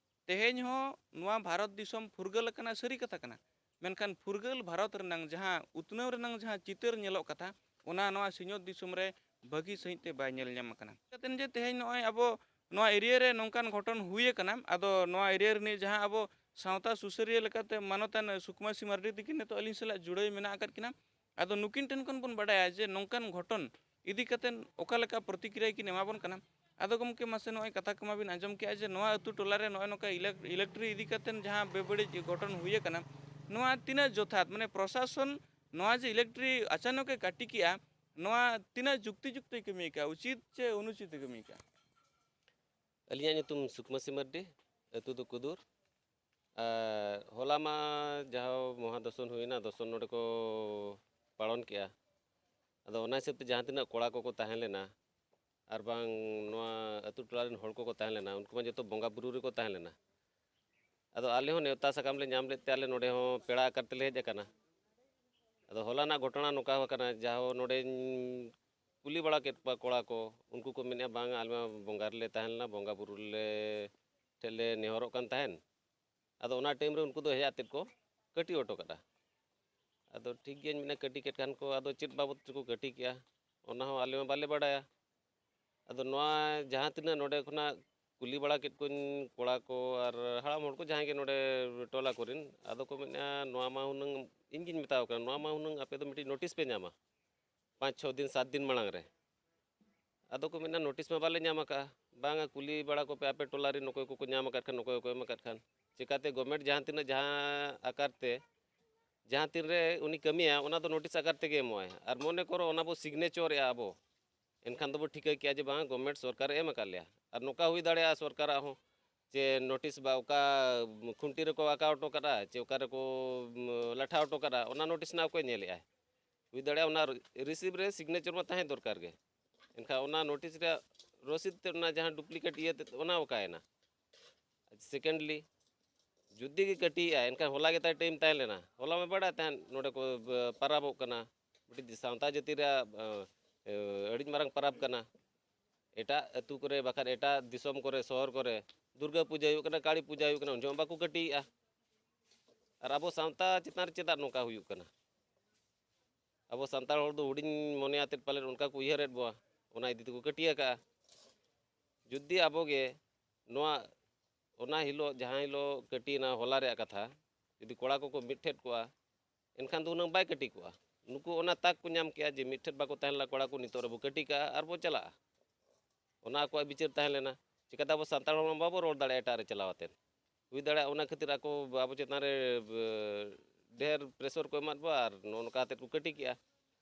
ᱛᱮᱦᱮᱧ ᱦᱚᱸ ᱱᱚᱣᱟ ᱵᱷᱟᱨᱚᱛ ᱫᱤᱥᱚᱢ ᱯᱷᱩᱨᱜᱟᱹᱞ ᱟᱠᱟᱱᱟ, ᱥᱟᱹᱨᱤ ᱠᱟᱛᱷᱟ ᱠᱟᱱᱟ, ᱢᱮᱱᱠᱷᱟᱱ ᱯᱷᱩᱨᱜᱟᱹᱞ ᱵᱷᱟᱨᱚᱛ ᱨᱮᱱᱟᱝ ᱡᱟᱦᱟᱸ ᱩᱛᱱᱟᱹᱣ ᱨᱮᱱᱟᱝ ᱡᱟᱦᱟᱸ ᱪᱤᱛᱟᱹᱨ ᱧᱮᱞᱚᱜ ᱠᱟᱛᱷᱟ, ᱚᱱᱟ ᱱᱚᱣᱟ ᱥᱤᱧᱚᱛ ᱫᱤᱥᱚᱢ ᱨᱮ ᱵᱷᱟᱹᱜᱤ ᱥᱟᱺᱦᱤᱡ ᱛᱮ ᱵᱟᱭ ᱧᱮᱞ ᱧᱟᱢ ᱟᱠᱟᱱᱟ᱾ ᱠᱟᱛᱮᱱ ᱡᱮ ᱛᱮᱦᱮᱧ ᱱᱚᱜᱼᱚᱭ ᱟᱵᱚ ᱱᱚᱣᱟ ᱮᱨᱤᱭᱟ ᱨᱮ ᱱᱚᱝᱠᱟᱱ ᱜᱷᱚᱴᱚᱱ ᱦᱩᱭ ᱟᱠᱟᱱᱟ, ᱟᱫᱚ ᱱᱚᱣᱟ ᱮᱨᱤᱭᱟ ᱨᱤᱱᱤᱡ ᱡᱟᱦᱟᱸ ᱟᱵᱚ ᱥᱟᱶᱛᱟ ᱥᱩᱥᱟᱹᱨᱤᱭᱟᱹ ᱞᱮᱠᱟᱛᱮ ᱢᱟᱱᱚᱛᱟᱱ ᱥᱩᱠᱢᱟ ᱥᱤ ᱢᱟᱨᱰᱤ ᱛᱤᱠᱤᱱ ᱱᱤᱛᱚᱜ ᱟᱹᱞᱤᱧ ᱥᱟᱞᱟᱜ ᱡᱩᱲᱟᱹᱣ ᱢᱮᱱᱟᱜ ᱟᱠᱟᱫ ᱠᱤᱱᱟ᱾ ᱟᱫᱚ ᱱᱩᱠᱤᱱ ᱴᱷᱮᱱ ᱠᱷᱚᱱ ᱵᱚᱱ ᱵᱟᱰᱟᱭᱟ ᱡᱮ ᱱᱚᱝᱠᱟᱱ ᱜᱷᱚᱴᱚᱱ ᱤᱫᱤ ᱠᱟᱛᱮᱱ ᱚᱠᱟ ᱞᱮᱠᱟ ᱯᱨᱚᱛᱤᱠᱨᱤᱭᱟ ᱠᱤᱱ ᱮᱢᱟ ᱵᱚᱱ ᱠᱟᱱᱟ᱾ ᱟᱫᱚ ᱜᱚᱢᱠᱮ, ᱢᱟᱥᱮ ᱱᱚᱜᱼᱚᱭ ᱠᱟᱛᱷᱟ ᱠᱚᱢᱟ ᱵᱤᱱ ᱟᱸᱡᱚᱢ ᱠᱮᱜᱼᱟ ᱡᱮ ᱱᱚᱣᱟ ᱟᱹᱛᱩ ᱴᱚᱞᱟ ᱨᱮ ᱱᱚᱜᱼᱚᱭ ᱱᱚᱝᱠᱟ ᱤᱞᱮᱠ-, ᱤᱞᱮᱠᱴᱨᱤ ᱤᱫᱤ ᱠᱟᱛᱮᱱ ᱡᱟᱦᱟᱸ ᱵᱮᱵᱟᱹᱲᱤᱡ ᱜᱷᱚᱴᱚᱱ ᱦᱩᱭ ᱟᱠᱟᱱᱟ, ᱱᱚᱣᱟ ᱛᱤᱱᱟᱹᱜ ᱡᱚᱛᱷᱟᱛ, ᱢᱟᱱᱮ ᱯᱨᱚᱥᱟᱥᱚᱱ ᱱᱚᱣᱟ ᱡᱮ ᱤᱞᱮᱠᱴᱨᱤ ᱟᱪᱟᱱᱚᱠ ᱮ ᱠᱟᱹᱴᱤ ᱠᱮᱜᱼᱟ, ᱱᱚᱣᱟ ᱛᱤᱱᱟᱹᱜ ᱡᱩᱠᱛᱤ ᱡᱩᱠᱛᱚᱭ ᱠᱟᱹᱢᱤ ᱟᱠᱟᱫᱼᱟ, ᱩᱪᱤᱛ ᱪᱮ ᱚᱱᱩᱪᱤᱛ ᱮ ᱠᱟᱹᱢᱤ ᱟᱠᱟᱫᱼᱟ? ᱟᱹᱞᱤᱧᱟᱜ ᱧᱩᱛᱩᱢ ᱥᱩᱠᱢᱟ ᱥᱤ ᱢᱟᱨᱰᱤ, ᱟᱹᱛᱩ ᱫᱚ ᱠᱩᱫᱩᱨ᱾ ᱟᱨ ᱦᱚᱞᱟ ᱢᱟ ᱡᱟᱦᱟᱸ ᱢᱚᱦᱟ ᱫᱚᱥᱚᱱ ᱦᱩᱭᱱᱟ, ᱫᱚᱥᱚᱱ ᱱᱚᱰᱮ ᱠᱚ ᱯᱟᱞᱚᱱ ᱠᱮᱜᱼᱟ᱾ ᱟᱫᱚ ᱚᱱᱟ ᱦᱤᱥᱟᱹᱵ ᱛᱮ ᱡᱟᱦᱟᱸ ᱛᱤᱱᱟᱹᱜ ᱠᱚᱲᱟ ᱠᱚᱠᱚ ᱛᱟᱦᱮᱸ ᱞᱮᱱᱟ, ᱟᱨ ᱵᱟᱝ ᱱᱚᱣᱟ ᱟᱹᱛᱩ ᱴᱚᱞᱟ ᱨᱮᱱ ᱦᱚᱲ ᱠᱚᱠᱚ ᱛᱟᱦᱮᱸ ᱞᱮᱱᱟ, ᱩᱱᱠᱩ ᱢᱟ ᱡᱚᱛᱚ ᱵᱚᱸᱜᱟ ᱵᱩᱨᱩ ᱨᱮᱠᱚ ᱛᱟᱦᱮᱸ ᱞᱮᱱᱟ᱾ ᱟᱫᱚ ᱟᱞᱮ ᱦᱚᱸ ᱱᱮᱣᱛᱟ ᱥᱟᱠᱟᱢ ᱞᱮ ᱧᱟᱢ ᱞᱮᱫ ᱛᱮ ᱟᱞᱮ ᱱᱚᱰᱮ ᱦᱚᱸ ᱯᱮᱲᱟ ᱟᱠᱟᱨ ᱛᱮᱞᱮ ᱦᱮᱡ ᱟᱠᱟᱱᱟ᱾ ᱟᱫᱚ ᱦᱚᱞᱟᱱᱟᱜ ᱜᱷᱚᱴᱚᱱᱟ ᱱᱚᱝᱠᱟ ᱟᱠᱟᱱᱟ, ᱡᱟᱦᱟᱸ ᱱᱚᱰᱮᱧ ᱠᱩᱞᱤ ᱵᱟᱲᱟ ᱠᱮᱫ ᱠᱚᱣᱟ ᱠᱚᱲᱟ ᱠᱚ, ᱩᱱᱠᱩ ᱠᱚ ᱢᱮᱱᱮᱫᱼᱟ, "ᱵᱟᱝ, ᱟᱞᱮ ᱢᱟ ᱵᱚᱸᱜᱟ ᱨᱮᱞᱮ ᱛᱟᱦᱮᱸ ᱞᱮᱱᱟ, ᱵᱚᱸᱜᱟ ᱵᱩᱨᱩ ᱞᱮ, ᱴᱷᱮᱱ ᱞᱮ ᱱᱮᱦᱚᱨᱚᱜ ᱠᱟᱱ ᱛᱟᱦᱮᱸᱱ, ᱟᱫᱚ ᱚᱱᱟ ᱴᱟᱭᱤᱢ ᱨᱮ ᱩᱱᱠᱩ ᱫᱚ ᱦᱮᱡ ᱟᱛᱮᱫ ᱠᱚ ᱠᱟᱹᱴᱤ ᱦᱚᱴᱚ ᱠᱟᱫᱟ᱾" ᱟᱫᱚ ᱴᱷᱤᱠ ᱜᱮᱭᱟᱧ ᱢᱮᱱᱟ, ᱠᱟᱹᱴᱤ ᱠᱮᱫ ᱠᱷᱟᱱ ᱠᱚ, ᱟᱫᱚ ᱪᱮᱫ ᱵᱟᱵᱚᱫ ᱛᱮᱠᱚ ᱠᱟᱹᱴᱤ ᱠᱮᱜᱼᱟ, ᱚᱱᱟ ᱦᱚᱸ ᱟᱞᱮ ᱢᱟ ᱵᱟᱞᱮ ᱵᱟᱲᱟᱭᱟ᱾ ᱟᱫᱚ ᱱᱚᱣᱟ ᱡᱟᱦᱟᱸ ᱛᱤᱱᱟᱹᱜ ᱱᱚᱰᱮ ᱠᱷᱚᱱᱟᱜ ᱠᱩᱞᱤ ᱵᱟᱲᱟ ᱠᱮᱫ ᱠᱚᱣᱟᱧ ᱠᱚᱲᱟ ᱠᱚ ᱟᱨ ᱦᱟᱲᱟᱢ ᱦᱚᱲ ᱠᱚ, ᱡᱟᱦᱟᱸᱭ ᱜᱮ ᱱᱚᱰᱮ ᱴᱚᱞᱟ ᱠᱚᱨᱮᱱ, ᱟᱫᱚ ᱠᱚ ᱢᱮᱱᱮᱫᱼᱟ, ᱱᱚᱣᱟ ᱢᱟ ᱦᱩᱱᱟᱹᱝ ᱤᱧ ᱜᱤᱧ ᱢᱮᱛᱟᱣ ᱠᱟᱱᱟ, ᱱᱚᱣᱟ ᱢᱟ ᱦᱩᱱᱟᱹᱝ ᱟᱯᱮ ᱫᱚ ᱢᱤᱫᱴᱤᱡ ᱱᱳᱴᱤᱥ ᱯᱮ ᱧᱟᱢᱟ ᱯᱟᱸᱪ ᱪᱷᱚ ᱫᱤᱱ, ᱥᱟᱛ ᱫᱤᱱ ᱢᱟᱲᱟᱝ ᱨᱮ᱾ ᱟᱫᱚ ᱠᱚ ᱢᱮᱱᱟ, "ᱱᱳᱴᱤᱥ ᱢᱟ ᱵᱟᱞᱮ ᱧᱟᱢ ᱟᱠᱟᱫᱼᱟ᱾" ᱵᱟᱝᱟ, ᱠᱩᱞᱤ ᱵᱟᱲᱟ ᱠᱚᱯᱮ ᱟᱯᱮ ᱴᱚᱞᱟ ᱨᱮᱱ ᱚᱠᱚᱭ ᱠᱚᱠᱚ ᱧᱟᱢ ᱟᱠᱟᱫ ᱠᱷᱟᱱ, ᱚᱠᱚᱭ ᱠᱚᱠᱚ ᱮᱢ ᱟᱠᱟᱫ ᱠᱷᱟᱱ᱾ ᱪᱮᱠᱟᱛᱮ ᱜᱚᱵᱷᱢᱮᱱᱴ ᱡᱟᱦᱟᱸ ᱛᱤᱱᱟᱹᱜ ᱡᱟᱦᱟᱸ ᱟᱠᱟᱨ ᱛᱮ, ᱡᱟᱦᱟᱸ ᱛᱤᱱ ᱨᱮ ᱩᱱᱤ ᱠᱟᱹᱢᱤᱭᱟ, ᱚᱱᱟ ᱫᱚ ᱱᱳᱴᱤᱥ ᱟᱠᱟᱨ ᱛᱮᱜᱮ ᱮᱢᱚᱜᱼᱟᱭ᱾ ᱟᱨ ᱢᱚᱱᱮ ᱠᱚᱨᱚ ᱚᱱᱟ ᱵᱚ ᱥᱤᱜᱽᱱᱮᱪᱚᱨᱮᱜᱼᱟ ᱟᱵᱚ, ᱮᱱᱠᱷᱟᱱ ᱫᱚᱵᱚ ᱴᱷᱤᱠᱟᱹ ᱠᱮᱜᱼᱟ ᱡᱮ ᱵᱟᱝ, ᱜᱚᱵᱷᱢᱮᱱᱴ ᱥᱚᱨᱠᱟᱨᱮ ᱮᱢ ᱟᱠᱟᱫ ᱞᱮᱭᱟ᱾ ᱟᱨ ᱱᱚᱝᱠᱟ ᱦᱩᱭ ᱫᱟᱲᱮᱭᱟᱜᱼᱟ ᱥᱚᱨᱠᱟᱨᱟᱜ ᱦᱚᱸ, ᱡᱮ ᱱᱳᱴᱤᱥ ᱵᱟ ᱚᱠᱟ ᱠᱷᱩᱱᱴᱤ ᱨᱮᱠᱚ ᱟᱸᱠᱟᱣ ᱦᱚᱴᱚ ᱠᱟᱫᱟ ᱪᱮ ᱚᱠᱟ ᱨᱮᱠᱚ, ᱩᱢ, ᱞᱟᱴᱷᱟ ᱦᱚᱴᱚ ᱠᱟᱫᱟ, ᱚᱱᱟ ᱱᱳᱴᱤᱥ ᱨᱮᱱᱟᱜ ᱚᱠᱚᱭ ᱧᱮᱞᱮᱜᱼᱟᱭ? ᱦᱩᱭ ᱫᱟᱲᱮᱭᱟᱜᱼᱟ ᱚᱱᱟ ᱨᱤᱥᱤᱵᱷ ᱨᱮ ᱥᱤᱜᱽᱱᱮᱪᱟᱨ ᱢᱟ ᱛᱟᱦᱮᱸ ᱫᱚᱨᱠᱟᱨ ᱜᱮ, ᱮᱱᱠᱷᱟᱱ ᱚᱱᱟ ᱱᱳᱴᱤᱥ ᱨᱮᱭᱟᱜ ᱨᱚᱥᱤᱫ ᱛᱮ ᱚᱱᱟ ᱡᱟᱦᱟᱸ ᱰᱩᱯᱞᱤᱠᱮᱴ ᱤᱭᱟᱹ ᱛᱮ ᱚᱱᱟ ᱚᱠᱟᱭᱮᱱᱟ? ᱥᱮᱠᱮᱱᱰᱞᱤ, ᱡᱩᱫᱤ ᱜᱮ ᱠᱟᱹᱴᱤᱭᱮᱜᱼᱟ, ᱮᱱᱠᱷᱟᱱ ᱦᱚᱞᱟ ᱜᱮ ᱛᱟᱭ ᱴᱟᱭᱤᱢ ᱛᱟᱦᱮᱸ ᱞᱮᱱᱟ, ᱦᱚᱞᱟ ᱢᱟ ᱵᱟᱲᱟᱭ ᱛᱟᱦᱮᱸᱫ ᱱᱚᱰᱮ ᱠᱚ, ᱵ-, ᱯᱟᱨᱟᱵᱚᱜ ᱠᱟᱱᱟ, ᱢᱤᱫᱴᱤᱡ ᱥᱟᱶᱛᱟ ᱡᱟᱹᱛᱤ ᱨᱮᱭᱟᱜ, ᱮ, ᱮ, ᱟᱹᱰᱤ ᱢᱟᱨᱟᱝ ᱯᱟᱨᱟᱵᱽ ᱠᱟᱱᱟ᱾ ᱮᱴᱟᱜ ᱟᱹᱛᱩ ᱠᱚᱨᱮ ᱵᱟᱠᱷᱟᱱ ᱮᱴᱟᱜ ᱫᱤᱥᱚᱢ ᱠᱚᱨᱮ, ᱥᱚᱦᱚᱨ ᱠᱚᱨᱮ ᱫᱩᱨᱜᱟᱹ ᱯᱩᱡᱟᱹ ᱦᱩᱭᱩᱜ ᱠᱟᱱᱟ, ᱠᱟᱹᱲᱤ ᱯᱩᱡᱟᱹ ᱦᱩᱭᱩᱜ ᱠᱟᱱᱟ, ᱩᱱ ᱡᱚᱦᱚᱜ ᱵᱟᱠᱚ ᱠᱟᱹᱴᱤᱭᱮᱜᱼᱟ᱾ ᱟᱨ ᱟᱵᱚ ᱥᱟᱶᱛᱟ ᱪᱮᱛᱟᱱ ᱨᱮ ᱪᱮᱫᱟᱜ ᱱᱚᱝᱠᱟ ᱦᱩᱭᱩᱜ ᱠᱟᱱᱟ? ᱟᱵᱚ ᱥᱟᱱᱛᱟᱲ ᱦᱚᱲ ᱫᱚ ᱦᱩᱰᱤᱧ ᱢᱚᱱᱮ ᱟᱛᱮᱫ ᱯᱟᱞᱮᱱ ᱚᱱᱠᱟ ᱠᱚ ᱩᱭᱦᱟᱹᱨᱮᱫ ᱵᱚᱣᱟ, ᱚᱱᱟ ᱤᱫᱤ ᱛᱮᱠᱚ ᱠᱟᱹᱴᱤ ᱟᱠᱟᱜᱼᱟ᱾ ᱡᱩᱫᱤ ᱟᱵᱚ ᱜᱮ ᱱᱚᱣᱟ, ᱚᱱᱟ ᱦᱤᱞᱳᱜ, ᱡᱟᱦᱟᱸ ᱦᱤᱞᱳᱜ ᱠᱟᱹᱴᱤᱭᱮᱱᱟ ᱦᱚᱞᱟ ᱨᱮᱭᱟᱜ ᱠᱟᱛᱷᱟ, ᱡᱩᱫᱤ ᱠᱚᱲᱟ ᱠᱚᱠᱚ ᱢᱤᱫ ᱴᱷᱮᱱ ᱠᱚᱜᱼᱟ, ᱮᱱᱠᱷᱟᱱ ᱫᱚ ᱦᱩᱱᱟᱹᱝ ᱵᱟᱭ ᱠᱟᱹᱴᱤ ᱠᱚᱜᱼᱟ᱾ ᱱᱩᱠᱩ ᱚᱱᱟ ᱛᱟᱠ ᱠᱚ ᱧᱟᱢ ᱠᱮᱜᱼᱟ ᱡᱮ ᱢᱤᱫ ᱴᱷᱮᱱ ᱵᱟᱠᱚ ᱛᱟᱦᱮᱸ ᱞᱮᱱᱟ ᱠᱚᱲᱟ ᱠᱚ, ᱱᱤᱛᱚᱜ ᱨᱮᱵᱚ ᱠᱟᱹᱴᱤ ᱠᱟᱜᱼᱟ ᱟᱨ ᱵᱚ ᱪᱟᱞᱟᱜᱼᱟ᱾ ᱚᱱᱟ ᱟᱠᱚᱣᱟᱜ ᱵᱤᱪᱟᱹᱨ ᱛᱟᱦᱮᱸ ᱞᱮᱱᱟ᱾ ᱪᱤᱠᱟᱹᱛᱮ ᱟᱵᱚ ᱥᱟᱱᱛᱟᱲ ᱦᱚᱲ ᱢᱟ ᱵᱟᱵᱚ ᱨᱚᱲ ᱫᱟᱲᱮᱭᱟᱜᱼᱟ ᱮᱴᱟᱜ ᱨᱮ ᱪᱟᱞᱟᱣ ᱠᱟᱛᱮᱫ᱾ ᱦᱩᱭ ᱫᱟᱲᱮᱭᱟᱜᱼᱟ ᱚᱱᱟ ᱠᱷᱟᱹᱛᱤᱨ ᱟᱠᱚ ᱟᱵᱚ ᱪᱮᱛᱟᱱ ᱨᱮ, ᱮ, ᱰᱷᱮᱨ ᱯᱨᱮᱥᱚᱨ ᱠᱚ ᱮᱢᱟᱫ ᱵᱚᱣᱟ ᱟᱨ ᱱᱚᱜᱼᱚ ᱱᱚᱝᱠᱟ ᱠᱟᱛᱮᱫ ᱠᱚ ᱠᱟᱹᱴᱤ ᱠᱮᱜᱼᱟ᱾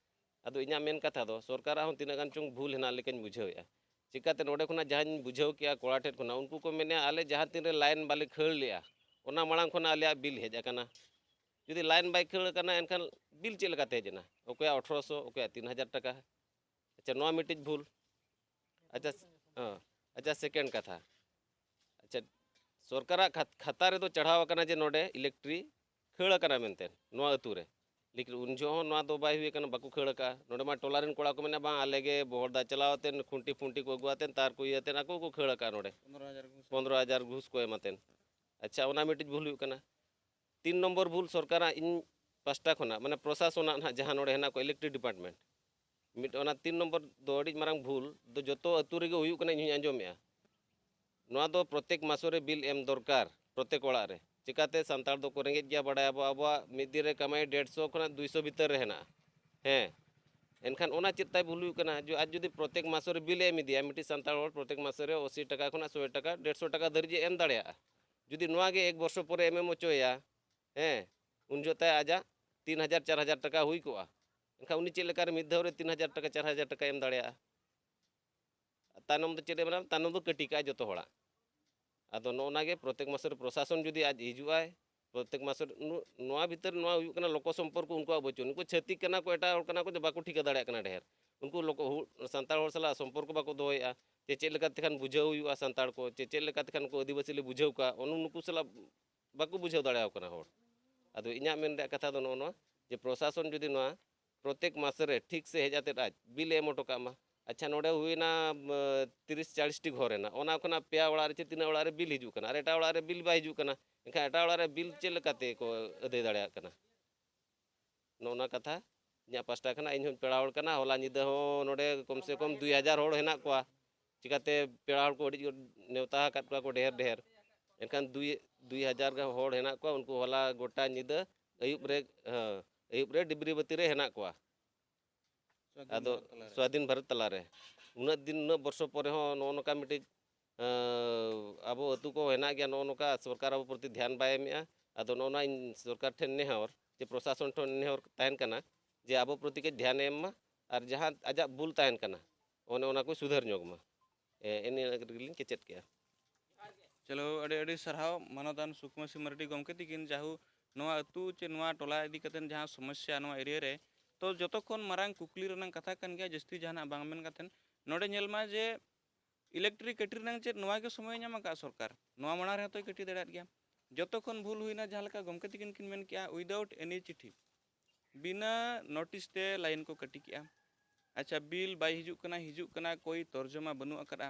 ᱟᱫᱚ ᱤᱧᱟᱹᱜ ᱢᱮᱱ ᱠᱟᱛᱷᱟ ᱫᱚ ᱥᱚᱨᱠᱟᱨᱟᱜ ᱦᱚᱸ ᱛᱤᱱᱟᱹᱜ ᱜᱟᱱ ᱪᱚᱝ ᱵᱷᱩᱞ ᱦᱮᱱᱟᱜ ᱞᱮᱠᱟᱧ ᱵᱩᱡᱷᱟᱹᱣᱮᱫᱼᱟ᱾ ᱪᱤᱠᱟᱹᱛᱮ ᱱᱚᱰᱮ ᱠᱷᱚᱱᱟᱜ ᱡᱟᱦᱟᱸᱧ ᱵᱩᱡᱷᱟᱹᱣ ᱠᱮᱜᱼᱟ ᱠᱚᱲᱟ ᱴᱷᱮᱱ ᱠᱷᱚᱱᱟᱜ, ᱩᱱᱠᱩ ᱠᱚ ᱢᱮᱱᱮᱫᱼᱟ, "ᱟᱞᱮ ᱡᱟᱦᱟᱸ ᱛᱤᱱ ᱨᱮ ᱞᱟᱭᱤᱱ ᱵᱟᱞᱮ ᱠᱷᱟᱹᱲ ᱞᱮᱜᱼᱟ, ᱚᱱᱟ ᱢᱟᱲᱟᱝ ᱠᱷᱚᱱᱟᱜ ᱟᱞᱮᱭᱟᱜ ᱵᱤᱞ ᱦᱮᱡ ᱟᱠᱟᱱᱟ᱾ ᱡᱩᱫᱤ ᱞᱟᱭᱤᱱ ᱵᱟᱭ ᱠᱷᱟᱹᱲ ᱟᱠᱟᱱᱟ, ᱮᱱᱠᱷᱟᱱ ᱵᱤᱞ ᱪᱮᱫ ᱞᱮᱠᱟᱛᱮ ᱦᱮᱡ ᱮᱱᱟ? ᱚᱠᱚᱭᱟᱜ ᱟᱴᱷᱨᱚᱥᱚ, ᱚᱠᱚᱭᱟᱜ ᱛᱤᱱ ᱦᱟᱡᱟᱨ ᱴᱟᱠᱟ?" ᱟᱪᱪᱷᱟ, ᱱᱚᱣᱟ ᱢᱤᱫᱴᱤᱡ ᱵᱷᱩᱞ᱾ ᱟᱪᱪᱷᱟ᱾ ᱦᱮᱸ᱾ ᱟᱪᱪᱷᱟ, ᱥᱮᱠᱮᱱᱰ ᱠᱟᱛᱷᱟ, ᱟᱪᱪᱷᱟ, ᱥᱚᱨᱠᱟᱨᱟᱜ ᱠᱷᱟᱛ- ᱠᱷᱟᱛᱟ ᱨᱮᱫᱚ ᱪᱟᱲᱦᱟᱣ ᱟᱠᱟᱱᱟ ᱡᱮ ᱱᱚᱰᱮ ᱤᱞᱮᱠᱴᱨᱤ ᱠᱷᱟᱹᱲ ᱟᱠᱟᱱᱟ ᱢᱮᱱᱛᱮ ᱱᱚᱣᱟ ᱟᱹᱛᱩ ᱨᱮ᱾ ᱞᱮᱠᱤᱱ ᱩᱱ ᱡᱚᱦᱚᱜ ᱦᱚᱸ ᱱᱚᱣᱟ ᱫᱚ ᱵᱟᱭ ᱦᱩᱭ ᱟᱠᱟᱱᱟ, ᱵᱟᱠᱚ ᱠᱷᱟᱹᱲ ᱟᱠᱟᱫᱼᱟ᱾ ᱱᱚᱰᱮ ᱢᱟ ᱴᱚᱞᱟ ᱨᱮᱱ ᱠᱚᱲᱟ ᱠᱚ ᱢᱮᱱᱟ, ᱵᱟᱝ, ᱟᱞᱮ ᱜᱮ ᱵᱚᱦᱚᱲᱫᱟ ᱪᱟᱞᱟᱣ ᱟᱛᱮᱱ, ᱠᱷᱩᱱᱴᱤ ᱯᱷᱩᱱᱴᱤ ᱠᱚ ᱟᱹᱜᱩ ᱟᱛᱮᱱ, ᱛᱟᱨ ᱠᱚ ᱤᱭᱟᱹ ᱟᱛᱮᱱ ᱟᱠᱚ ᱠᱚ ᱠᱷᱟᱹᱲ ᱟᱠᱟᱫᱼᱟ ᱱᱚᱰᱮ᱾ ᱯᱚᱱᱫᱽᱨᱚ ᱦᱟᱡᱟᱨ ᱜᱷᱩᱥ᱾ ᱯᱚᱱᱫᱽᱨᱚ ᱦᱟᱡᱟᱨ ᱜᱷᱩᱥ ᱠᱚ ᱮᱢ ᱟᱛᱮᱱ᱾ ᱟᱪᱪᱷᱟ, ᱚᱱᱟ ᱢᱤᱫᱴᱤᱡ ᱵᱷᱩᱞ ᱦᱩᱭᱩᱜ ᱠᱟᱱᱟ᱾ ᱛᱤᱱ ᱱᱚᱢᱵᱚᱨ ᱵᱷᱩᱞ ᱥᱚᱨᱠᱟᱨᱟᱜ, ᱤᱧ ᱯᱟᱥᱴᱟ ᱠᱷᱚᱱᱟᱜ, ᱢᱟᱱᱮ ᱯᱨᱚᱥᱟᱥᱚᱱᱟᱜ ᱱᱟᱦᱟᱜ, ᱡᱟᱦᱟᱸ ᱱᱚᱰᱮ ᱦᱮᱱᱟᱜ ᱠᱚᱣᱟ, ᱤᱞᱮᱠᱴᱨᱤᱠ ᱰᱤᱯᱟᱨᱴᱢᱮᱱᱴ, ᱢᱤᱫ, ᱚᱱᱟ ᱛᱤᱱ ᱱᱚᱢᱵᱚᱨ ᱫᱚ ᱟᱹᱰᱤ ᱢᱟᱨᱟᱝ ᱵᱷᱩᱞ ᱫᱚ ᱡᱚᱛᱚ ᱟᱹᱛᱩ ᱨᱮᱜᱮ ᱦᱩᱭᱩᱜ ᱠᱟᱱᱟ, ᱤᱧ ᱦᱚᱧ ᱟᱸᱡᱚᱢᱮᱜᱼᱟ᱾ ᱱᱚᱣᱟ ᱫᱚ ᱯᱨᱚᱛᱮᱠ ᱢᱟᱥᱚ ᱨᱮ ᱵᱤᱞ ᱮᱢ ᱫᱚᱨᱠᱟᱨ ᱯᱨᱚᱛᱮᱠ ᱚᱲᱟᱜ ᱨᱮ᱾ ᱪᱤᱠᱟᱛᱮ? ᱥᱟᱱᱛᱟᱲ ᱫᱚᱠᱚ ᱨᱮᱸᱜᱮᱡ ᱜᱮᱭᱟ, ᱵᱟᱲᱟᱭ ᱟᱵᱚ, ᱟᱵᱚᱣᱟᱜ ᱢᱤᱫ ᱫᱤᱱ ᱨᱮ ᱠᱟᱢᱟᱭ ᱰᱮᱲᱥᱚ ᱠᱷᱚᱱᱟᱜ ᱫᱩᱭᱥᱚ ᱵᱷᱤᱛᱟᱹᱨ ᱨᱮ ᱦᱮᱱᱟᱜᱼᱟ᱾ ᱦᱮᱸ, ᱮᱱᱠᱷᱟᱱ ᱚᱱᱟ ᱪᱮᱫ ᱛᱟᱭ ᱵᱷᱩᱞ ᱦᱩᱭᱩᱜ ᱠᱟᱱᱟ? ᱡᱚ-, ᱟᱡ ᱡᱩᱫᱤ ᱯᱨᱚᱛᱮᱠ ᱢᱟᱥᱚ ᱨᱮ ᱵᱤᱞ ᱮ ᱮᱢ ᱤᱫᱤᱭᱟ, ᱢᱤᱫᱴᱤᱡ ᱥᱟᱱᱛᱟᱲ ᱦᱚᱲ ᱯᱨᱚᱛᱮᱠ ᱢᱟᱥᱚ ᱨᱮ ᱟᱥᱤ ᱴᱟᱠᱟ ᱠᱷᱚᱱᱟᱜ ᱥᱚᱭ ᱴᱟᱠᱟ, ᱰᱮᱲᱥᱚ ᱴᱟᱠᱟ ᱫᱷᱟᱹᱨᱤᱡ ᱮ ᱮᱢ ᱫᱟᱲᱮᱭᱟᱜᱼᱟ᱾ ᱡᱩᱫᱤ ᱱᱚᱣᱟ ᱜᱮ ᱮᱠ ᱵᱚᱨᱥᱚ ᱯᱚᱨᱮ ᱮᱢ ᱮᱢ ᱦᱚᱪᱚᱭᱟ, ᱦᱮᱸ, ᱩᱱ ᱡᱚᱦᱚᱜ ᱛᱟᱭ ᱟᱡᱟᱜ ᱛᱤᱱ ᱦᱟᱡᱟᱨ ᱪᱟᱨ ᱦᱟᱡᱟᱨ ᱴᱟᱠᱟ ᱦᱩᱭ ᱠᱚᱜᱼᱟ᱾ ᱮᱱᱠᱷᱟᱱ ᱩᱱᱤ ᱪᱮᱫ ᱞᱮᱠᱟᱨᱮ ᱢᱤᱫ ᱫᱷᱟᱣ ᱨᱮ ᱛᱤᱱ ᱦᱟᱡᱟᱨ ᱴᱟᱠᱟ, ᱪᱟᱨ ᱦᱟᱡᱟᱨ ᱴᱟᱠᱟ ᱮᱢ ᱫᱟᱲᱮᱭᱟᱜᱼᱟ? ᱛᱟᱭᱱᱚᱢ ᱫᱚ ᱪᱮᱫ ᱮ ᱢᱮᱱᱟ? ᱛᱟᱭᱱᱚᱢ ᱫᱚ ᱠᱟᱹᱴᱤ ᱠᱟᱜᱼᱟ ᱡᱚᱛᱚ ᱦᱚᱲᱟᱜ᱾ ᱟᱫᱚ ᱱᱚᱜᱼᱚ ᱱᱟ ᱜᱮ ᱯᱨᱚᱛᱮᱠ ᱢᱟᱥ ᱨᱮ ᱯᱨᱚᱥᱟᱥᱚᱱ ᱡᱩᱫᱤ ᱟᱡ ᱦᱤᱡᱩᱜ ᱟᱭ, ᱯᱨᱚᱛᱮᱠ ᱢᱟᱥ ᱨᱮ ᱱᱩ-, ᱱᱚᱣᱟ ᱵᱷᱤᱛᱟᱹᱨ ᱱᱚᱣᱟ ᱦᱩᱭᱩᱜ ᱠᱟᱱᱟ ᱞᱳᱠᱚ ᱥᱚᱢᱯᱚᱨᱠᱚ ᱩᱱᱠᱩᱣᱟᱜ ᱵᱟᱹᱪᱩᱜ᱾ ᱱᱩᱠᱩ ᱪᱷᱟᱹᱛᱤᱠ ᱠᱟᱱᱟ ᱠᱚ, ᱮᱴᱟᱜ ᱦᱚᱲ ᱠᱟᱱᱟ ᱠᱚ, ᱡᱮ ᱵᱟᱠᱚ ᱴᱷᱤᱠᱟᱹ ᱫᱟᱲᱮᱭᱟᱜ ᱠᱟᱱᱟ ᱰᱷᱮᱨ᱾ ᱩᱱᱠᱩ ᱞᱳᱠᱚ ᱦᱩ-, ᱥᱟᱱᱛᱟᱲ ᱦᱚᱲ ᱥᱟᱞᱟᱜ ᱥᱚᱢᱯᱚᱨᱠᱚ ᱵᱟᱠᱚ ᱫᱚᱦᱚᱭᱮᱫᱼᱟ, ᱡᱮ ᱪᱮᱫ ᱞᱮᱠᱟ ᱛᱮᱠᱷᱟᱱ ᱵᱩᱡᱷᱟᱹᱣ ᱦᱩᱭᱩᱜᱼᱟ ᱥᱟᱱᱛᱟᱲ ᱠᱚ, ᱪᱮ ᱪᱮᱫ ᱞᱮᱠᱟ ᱛᱮᱠᱷᱟᱱ ᱠᱚ ᱟᱹᱫᱤᱵᱟᱹᱥᱤ ᱞᱮ ᱵᱩᱡᱷᱟᱹᱣ ᱠᱚᱣᱟ, ᱚᱱ-, ᱱᱩᱠᱩ ᱥᱟᱞᱟᱜ ᱵᱟᱠᱚ ᱵᱩᱡᱷᱟᱹᱣ ᱫᱟᱲᱮᱭᱟᱠᱚ ᱠᱟᱱᱟ ᱦᱚᱲ᱾ ᱟᱫᱚ ᱤᱧᱟᱹᱜ ᱢᱮᱱ ᱨᱮᱭᱟᱜ ᱠᱟᱛᱷᱟ ᱫᱚ ᱱᱚᱜᱼᱚ ᱱᱚᱣᱟ, ᱡᱮ ᱯᱨᱚᱥᱟᱥᱚᱱ ᱡᱩᱫᱤ ᱱᱚᱣᱟ ᱯᱨᱚᱛᱮᱠ ᱢᱟᱥ ᱨᱮ ᱴᱷᱤᱠ ᱥᱮ ᱦᱮᱡ ᱟᱛᱮᱫ ᱟᱡ ᱵᱤᱞ ᱮ ᱮᱢ ᱦᱚᱴᱚ ᱠᱟᱜ ᱢᱟ᱾ ᱟᱪᱪᱷᱟ, ᱱᱚᱰᱮ ᱦᱩᱭᱱᱟ, ᱢ, ᱛᱤᱨᱤᱥ ᱪᱟᱞᱤᱥ ᱴᱤ ᱜᱷᱚᱨ ᱨᱮᱱᱟᱜ, ᱚᱱᱟ ᱠᱷᱚᱱᱟᱜ ᱯᱮᱭᱟ ᱚᱲᱟᱜ ᱨᱮ ᱪᱮ ᱛᱤᱱᱟᱹᱜ ᱚᱲᱟᱜ ᱨᱮ ᱵᱤᱞ ᱦᱤᱡᱩᱜ ᱠᱟᱱᱟ, ᱟᱨ ᱮᱴᱟᱜ ᱚᱲᱟᱜ ᱨᱮ ᱵᱤᱞ ᱵᱟᱭ ᱦᱤᱡᱩᱜ ᱠᱟᱱᱟ, ᱮᱱᱠᱷᱟᱱ ᱮᱴᱟᱜ ᱚᱲᱟᱜ ᱨᱮ ᱵᱤᱞ ᱪᱮᱫ ᱞᱮᱠᱟᱛᱮ ᱠᱚ ᱟᱹᱫᱟᱹᱭ ᱫᱟᱲᱮᱭᱟᱜ ᱠᱟᱱᱟ? ᱱᱚᱜᱼᱚ ᱱᱟ ᱠᱟᱛᱷᱟ ᱤᱧᱟᱹᱜ ᱯᱟᱥᱴᱟ ᱠᱷᱚᱱᱟᱜ᱾ ᱤᱧ ᱦᱚᱸᱧ ᱯᱮᱲᱟ ᱦᱚᱲ ᱠᱟᱱᱟ, ᱦᱚᱞᱟ ᱧᱤᱫᱟᱹ ᱦᱚᱸ ᱱᱚᱰᱮ ᱠᱚᱢ ᱥᱮ ᱠᱚᱢ ᱫᱩᱭ ᱦᱟᱡᱟᱨ ᱦᱚᱲ ᱦᱮᱱᱟᱜ ᱠᱚᱣᱟ᱾ ᱪᱤᱠᱟᱛᱮ ᱯᱮᱲᱟ ᱦᱚᱲ ᱠᱚ ᱟᱹᱰᱤ ᱡᱳᱨ ᱱᱮᱣᱛᱟ ᱟᱠᱟᱫ ᱠᱚᱣᱟ ᱠᱚ ᱰᱷᱮᱨ ᱰᱷᱮᱨ᱾ ᱮᱱᱠᱷᱟᱱ ᱫᱩᱭ, ᱫᱩᱭ ᱦᱟᱡᱟᱨ ᱜᱟᱱ ᱦᱚᱲ ᱦᱮᱱᱟᱜ ᱠᱚᱣᱟ, ᱩᱱᱠᱩ ᱦᱚᱞᱟ ᱜᱚᱴᱟ ᱧᱤᱫᱟᱹ ᱟᱹᱭᱩᱵ ᱨᱮ, ᱦᱮᱸ, ᱟᱹᱭᱩᱵ ᱨᱮ ᱰᱤᱵᱨᱤ ᱵᱟᱹᱛᱤ ᱨᱮ ᱦᱮᱱᱟᱜ ᱠᱚᱣᱟ᱾ ᱥᱣᱟᱫᱷᱤᱱ ᱟᱫᱚ ᱵᱷᱟᱨᱚᱛ ᱛᱟᱞᱟᱨᱮ᱾ ᱥᱣᱟᱫᱷᱤᱱ ᱵᱷᱟᱨᱚᱛ ᱛᱟᱞᱟᱨᱮ ᱩᱱᱟᱹᱜ ᱫᱤᱱ, ᱩᱱᱟᱹᱜ ᱵᱚᱨᱥᱚ ᱯᱚᱨᱮ ᱦᱚᱸ ᱱᱚᱜᱼᱚ ᱱᱚᱝᱠᱟ ᱢᱤᱫᱴᱤᱡ, ᱟᱸ, ᱟᱵᱚ ᱟᱹᱛᱩ ᱠᱚ ᱦᱮᱱᱟᱜ ᱜᱮᱭᱟ, ᱱᱚᱜᱼᱚ ᱱᱚᱝᱠᱟ ᱥᱚᱨᱠᱟᱨ ᱟᱵᱚ ᱯᱨᱚᱛᱤ ᱫᱷᱮᱭᱟᱱ ᱵᱟᱭ ᱮᱢᱮᱜᱼᱟ᱾ ᱟᱫᱚ ᱱᱚᱜᱼᱚ ᱱᱚᱣᱟ ᱤᱧ ᱥᱚᱨᱠᱟᱨ ᱴᱷᱮᱱ ᱱᱮᱦᱚᱨ, ᱡᱮ ᱯᱨᱚᱥᱟᱥᱚᱱ ᱴᱷᱮᱱ ᱱᱮᱦᱚᱨ ᱛᱟᱦᱮᱱ ᱠᱟᱱᱟ, ᱡᱮ ᱟᱵᱚ ᱯᱨᱚᱛᱤ ᱠᱟᱹᱡ ᱫᱷᱮᱭᱟᱱᱮ ᱮᱢ ᱢᱟ, ᱟᱨ ᱡᱟᱦᱟᱸ ᱟᱡᱟᱜ ᱵᱷᱩᱞ ᱛᱟᱦᱮᱱ ᱠᱟᱱᱟ, ᱚᱱᱮ ᱚᱱᱟ ᱠᱚ ᱥᱩᱫᱷᱟᱹᱨ ᱧᱚᱜᱽ ᱢᱟ᱾ ᱮ, ᱮᱱ ᱤᱱᱟᱹᱜ ᱨᱮᱜᱮᱞᱤᱧ ᱠᱮᱪᱮᱫ ᱠᱮᱜᱼᱟ᱾ ᱪᱚᱞᱚ, ᱟᱹᱰᱤ ᱟᱹᱰᱤ ᱥᱟᱨᱦᱟᱣ ᱢᱟᱱᱚᱛᱟᱱ ᱥᱩᱠᱢᱟᱹ ᱥᱤᱝ ᱢᱟᱨᱰᱤ ᱜᱚᱢᱠᱮ ᱛᱤᱠᱤᱱ, ᱡᱟᱦᱩ ᱱᱚᱣᱟ ᱟᱹᱛᱩ ᱪᱮ ᱱᱚᱣᱟ ᱴᱚᱞᱟ ᱤᱫᱤ ᱠᱟᱛᱮᱱ ᱡᱟᱦᱟᱸ ᱥᱚᱢᱚᱥᱥᱟ ᱱᱚᱣᱟ ᱮᱨᱤᱭᱟ ᱨᱮ, ᱛᱚ ᱡᱚᱛᱚ ᱠᱷᱚᱱ ᱢᱟᱨᱟᱝ ᱠᱩᱠᱞᱤ ᱨᱮᱱᱟᱜ ᱠᱟᱛᱷᱟ ᱠᱟᱱ ᱜᱮᱭᱟ, ᱡᱟᱹᱥᱛᱤ ᱡᱟᱦᱟᱱᱟᱜ ᱵᱟᱝ ᱢᱮᱱ ᱠᱟᱛᱮᱱ ᱱᱚᱰᱮ ᱧᱮᱞ ᱢᱟ ᱡᱮ ᱤᱞᱮᱠᱴᱨᱤ ᱠᱟᱹᱴᱤ ᱨᱮᱱᱟᱜ ᱪᱮᱫ ᱱᱚᱣᱟ ᱜᱮ ᱥᱚᱢᱚᱭ ᱧᱟᱢ ᱟᱠᱟᱫ ᱥᱚᱨᱠᱟᱨ? ᱱᱚᱣᱟ ᱢᱟᱲᱟᱝ ᱨᱮᱦᱚᱸ ᱛᱚᱭ ᱠᱟᱹᱴᱤ ᱫᱟᱲᱮᱭᱟᱜ ᱜᱮᱭᱟ᱾ ᱡᱚᱛᱚ ᱠᱷᱚᱱ ᱵᱷᱩᱞ ᱦᱩᱭᱱᱟ, ᱡᱟᱦᱟᱸ ᱞᱮᱠᱟ ᱜᱚᱢᱠᱮ ᱛᱤᱠᱤᱱ ᱠᱤᱱ ᱢᱮᱱ ᱠᱮᱜᱼᱟ, without any ᱪᱤᱴᱷᱤ, ᱵᱤᱱᱟᱹ ᱱᱳᱴᱤᱥ ᱛᱮ ᱞᱟᱭᱤᱱ ᱠᱚ ᱠᱟᱹᱴᱤ ᱠᱮᱜᱼᱟ᱾ ᱟᱪᱪᱷᱟ, ᱵᱤᱞ ᱵᱟᱭ ᱦᱤᱡᱩᱜ ᱠᱟᱱᱟ, ᱦᱤᱡᱩᱜ ᱠᱟᱱᱟ, ᱠᱳᱭ ᱛᱚᱨᱡᱚᱢᱟ ᱵᱟᱹᱱᱩᱜ ᱟᱠᱟᱫᱼᱟ᱾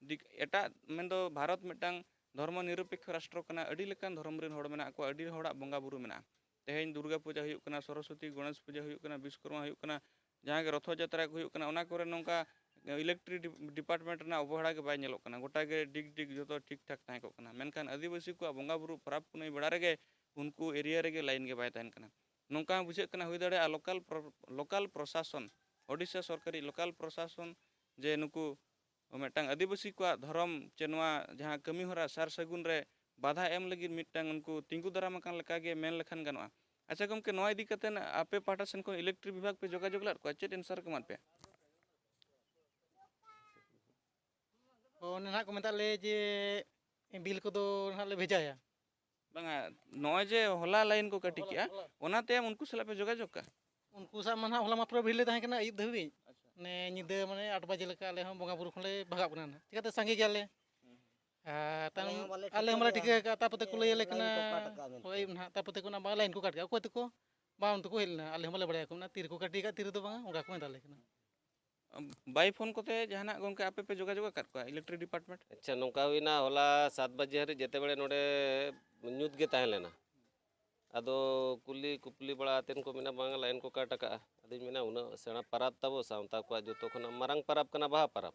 ᱫᱤᱠ-, ᱮᱴᱟᱜ ᱢᱮᱱᱫᱚ ᱵᱷᱟᱨᱚᱛ ᱢᱤᱫᱴᱟᱝ ᱫᱷᱚᱨᱢᱚ ᱱᱤᱨᱚᱯᱮᱠᱠᱷᱚ ᱨᱟᱥᱴᱨᱚ ᱠᱟᱱᱟ, ᱟᱹᱰᱤ ᱞᱮᱠᱟᱱ ᱫᱷᱚᱨᱚᱢ ᱨᱮᱱ ᱦᱚᱲ ᱢᱮᱱᱟᱜ ᱠᱚᱣᱟ, ᱟᱹᱰᱤ ᱦᱚᱲᱟᱜ ᱵᱚᱸᱜᱟ ᱵᱩᱨᱩ ᱢᱮᱱᱟᱜᱼᱟ᱾ ᱛᱮᱦᱮᱧ ᱫᱩᱨᱜᱟ ᱯᱩᱡᱟ ᱦᱩᱭᱩᱜ ᱠᱟᱱᱟ, ᱥᱚᱨᱚᱥᱚᱛᱤ ᱜᱚᱬᱮᱥ ᱯᱩᱡᱟ ᱦᱩᱭᱩᱜ ᱠᱟᱱᱟ, ᱵᱤᱥᱠᱚᱨᱢᱟ ᱦᱩᱭᱩᱜ ᱠᱟᱱᱟ, ᱡᱟᱦᱟᱸ ᱜᱮ ᱨᱚᱛᱷᱚ ᱡᱟᱛᱨᱟ ᱠᱚ ᱦᱩᱭᱩᱜ ᱠᱟᱱᱟ, ᱚᱱᱟ ᱠᱚᱨᱮ ᱱᱚᱝᱠᱟ ᱤᱞᱮᱠᱴᱨᱤ ᱰᱤ-, ᱰᱤᱯᱟᱨᱴᱢᱮᱱᱴ ᱨᱮᱱᱟᱜ ᱚᱵᱚᱦᱮᱲᱟ ᱜᱮ ᱵᱟᱭ ᱧᱮᱞᱚᱜ ᱠᱟᱱᱟ᱾ ᱜᱚᱴᱟ ᱜᱮ ᱰᱤᱜᱽ ᱰᱤᱜᱽ ᱡᱚᱛᱚ ᱴᱷᱤᱠ ᱴᱷᱟᱠ ᱛᱟᱦᱮᱸ ᱠᱚᱜ ᱠᱟᱱᱟ, ᱢᱮᱱᱠᱷᱟᱱ ᱟᱹᱫᱤᱵᱟᱹᱥᱤ ᱠᱚᱣᱟᱜ ᱵᱚᱸᱜᱟ ᱵᱩᱨᱩ ᱯᱚᱨᱚᱵᱽ ᱯᱩᱱᱟᱹᱭ ᱵᱮᱲᱟ ᱨᱮᱜᱮ ᱩᱱᱠᱩ ᱮᱨᱤᱭᱟ ᱨᱮᱜᱮ ᱞᱟᱭᱤᱱ ᱜᱮ ᱵᱟᱭ ᱛᱟᱦᱮᱱ ᱠᱟᱱᱟ᱾ ᱱᱚᱝᱠᱟ ᱦᱚᱸ ᱵᱩᱡᱷᱟᱹᱜ ᱠᱟᱱᱟ, ᱦᱩᱭ ᱫᱟᱲᱮᱭᱟᱜᱼᱟ ᱞᱳᱠᱟᱞ ᱯᱨᱚ-, ᱞᱳᱠᱟᱞ ᱯᱨᱚᱥᱟᱥᱚᱱ, ᱳᱰᱤᱥᱟ ᱥᱚᱨᱠᱟᱨᱤ ᱞᱳᱠᱟᱞ ᱯᱨᱚᱥᱟᱥᱚᱱ ᱡᱮ ᱱᱩᱠᱩ ᱢᱤᱫᱴᱟᱝ ᱟᱹᱫᱤᱵᱟᱹᱥᱤ ᱠᱚᱣᱟᱜ ᱫᱷᱚᱨᱚᱢ ᱪᱮ ᱱᱚᱣᱟ ᱡᱟᱦᱟᱸ ᱠᱟᱹᱢᱤ ᱦᱚᱨᱟ ᱥᱟᱨ ᱥᱟᱹᱜᱩᱱ ᱨᱮ ᱵᱟᱫᱷᱟ ᱮᱢ ᱞᱟᱹᱜᱤᱫ ᱢᱤᱫᱴᱟᱝ ᱩᱱᱠᱩ ᱛᱤᱸᱜᱩ ᱫᱟᱨᱟᱢ ᱟᱠᱟᱱ ᱞᱮᱠᱟ ᱜᱮ ᱢᱮᱱ ᱞᱮᱠᱷᱟᱱ ᱜᱟᱱᱚᱜᱼᱟ᱾ ᱟᱪᱪᱷᱟ ᱜᱚᱢᱠᱮ, ᱱᱚᱣᱟ ᱤᱫᱤ ᱠᱟᱛᱮ ᱟᱯᱮ ᱯᱟᱦᱴᱟ ᱥᱮᱱ ᱠᱷᱚᱱ ᱤᱞᱮᱠᱴᱨᱤ ᱵᱤᱵᱷᱟᱜᱽ ᱯᱮ ᱡᱳᱜᱟᱡᱳᱜᱽ ᱞᱮᱫ ᱠᱚᱣᱟ? ᱪᱮᱫ ᱮᱱᱥᱟᱨ ᱠᱚ ᱮᱢᱟᱫ ᱯᱮᱭᱟ? ᱚ, ᱚᱱᱮ ᱱᱟᱦᱟᱜ ᱠᱚ ᱢᱮᱛᱟᱜ ᱞᱮ ᱡᱮ ᱵᱤᱞ ᱠᱚᱫᱚ ᱱᱟᱦᱟᱜ ᱞᱮ ᱵᱷᱮᱡᱟᱭᱟ᱾ ᱵᱟᱝᱟ, ᱱᱚᱜᱼᱚᱭ ᱡᱮ ᱦᱚᱞᱟ ᱞᱟᱭᱤᱱ ᱠᱚ ᱠᱟᱹᱴᱤ ᱠᱮᱜᱼᱟ, ᱚᱱᱟ ᱛᱟᱭᱚᱢ ᱩᱱᱠᱩ ᱥᱟᱞᱟᱜ ᱯᱮ ᱡᱳᱜᱟᱡᱳᱜᱽ ᱠᱟᱜᱼᱟ? ᱩᱱᱠᱩ ᱥᱟᱶ ᱢᱟ ᱱᱟᱦᱟᱜ ᱦᱚᱞᱟ ᱢᱟ ᱯᱩᱨᱟᱹ ᱵᱷᱤᱲ ᱞᱮ ᱛᱟᱦᱮᱸ ᱠᱟᱱᱟ ᱟᱹᱭᱩᱵ ᱫᱷᱟᱹᱵᱤᱡ᱾ ᱟᱪᱪᱷᱟ᱾ ᱢᱟᱱᱮ ᱧᱤᱫᱟᱹ ᱢᱟᱱᱮ ᱟᱴ ᱵᱟᱡᱮ ᱞᱮᱠᱟ ᱟᱞᱮ ᱦᱚᱸ ᱵᱚᱸᱜᱟ ᱵᱩᱨᱩ ᱠᱷᱚᱱ ᱞᱮ ᱵᱷᱟᱜᱟᱜ ᱠᱟᱱᱟ ᱱᱟᱦᱟᱜ᱾ ᱪᱤᱠᱟᱹᱛᱮ ᱥᱟᱸᱜᱮ ᱜᱮᱭᱟᱞᱮ᱾ ᱦᱩᱸ᱾ ᱟᱨ ᱛᱟᱭᱚᱢ ᱟᱞᱮ ᱦᱚᱸ ᱵᱟᱞᱮ ᱟᱞᱮ ᱦᱚᱸ ᱵᱟᱞᱮ ᱴᱷᱤᱠᱟᱹ ᱴᱷᱤᱠᱟᱹ ᱟᱠᱟᱫᱼᱟ᱾ ᱛᱟᱨᱯᱚᱨᱮ ᱠᱚ ᱞᱟᱹᱭ ᱟᱞᱮ ᱠᱟᱱᱟ, ᱞᱟᱭᱤᱱ ᱠᱚ ᱠᱟᱴ ᱟᱠᱟᱫᱼᱟ ᱢᱮᱱᱛᱮ᱾ ᱦᱳᱭ ᱟᱹᱭᱩᱵ ᱱᱟᱦᱟᱜ, ᱛᱟᱨᱯᱚᱨᱮ ᱠᱚ ᱚᱱᱟ ᱵᱟᱝ ᱞᱟᱭᱤᱱ ᱠᱚ ᱠᱟᱴ ᱠᱟᱜᱼᱟ᱾ ᱚᱠᱚᱭ ᱛᱮᱠᱚ ᱵᱟᱝ, ᱩᱱᱠᱩ ᱠᱚ ᱦᱮᱡ ᱞᱮᱱᱟ, ᱟᱞᱮ ᱦᱚᱸ ᱵᱟᱞᱮ ᱵᱟᱲᱟᱭᱟ ᱠᱚ ᱢᱮᱱᱟ, ᱛᱤ ᱨᱮᱠᱚ ᱠᱟᱹᱴᱤ ᱟᱠᱟᱫ, ᱛᱤ ᱨᱮᱫᱚ ᱵᱟᱝᱟ, ᱚᱱᱠᱟ ᱠᱚ ᱢᱮᱛᱟ ᱞᱮ ᱠᱟᱱᱟ᱾ ᱵᱟᱭ ᱯᱷᱳᱱ ᱠᱚᱛᱮ ᱡᱟᱦᱟᱱᱟᱜ ᱜᱚᱢᱠᱮ ᱟᱯᱮ ᱯᱮ ᱡᱳᱜᱟᱡᱳᱜᱽ ᱟᱠᱟᱫ ᱠᱚᱣᱟ ᱤᱞᱮᱠᱴᱨᱤᱠ ᱰᱤᱯᱟᱨᱴᱢᱮᱱᱴ? ᱟᱪᱪᱷᱟ, ᱱᱚᱝᱠᱟ ᱦᱩᱭᱱᱟ, ᱦᱚᱞᱟ ᱥᱟᱛ ᱵᱟᱡᱮ ᱦᱟᱹᱨᱤᱡ ᱡᱮᱛᱮ ᱵᱮᱲᱮ ᱱᱚᱰᱮ ᱧᱩᱛ ᱜᱮ ᱛᱟᱦᱮᱸ ᱞᱮᱱᱟ᱾ ᱟᱫᱚ ᱠᱩᱞᱤ ᱠᱩᱯᱞᱤ ᱵᱟᱲᱟ ᱟᱛᱮᱱ ᱠᱚ ᱢᱮᱱᱟ, "ᱵᱟᱝ, ᱞᱟᱭᱤᱱ ᱠᱚ ᱠᱟᱴ ᱟᱠᱟᱜᱼᱟ᱾" ᱟᱫᱚᱧ ᱢᱮᱱᱟ, "ᱩᱱᱟᱹᱜ ᱥᱮᱬᱟ ᱯᱟᱨᱟᱵᱽ ᱛᱟᱵᱚ, ᱥᱟᱶᱛᱟ ᱠᱚᱣᱟᱜ ᱡᱚᱛᱚ ᱠᱷᱚᱱᱟᱜ ᱢᱟᱨᱟᱝ ᱯᱟᱨᱟᱵᱽ ᱠᱟᱱᱟ ᱵᱟᱦᱟ ᱯᱟᱨᱟᱵᱽ᱾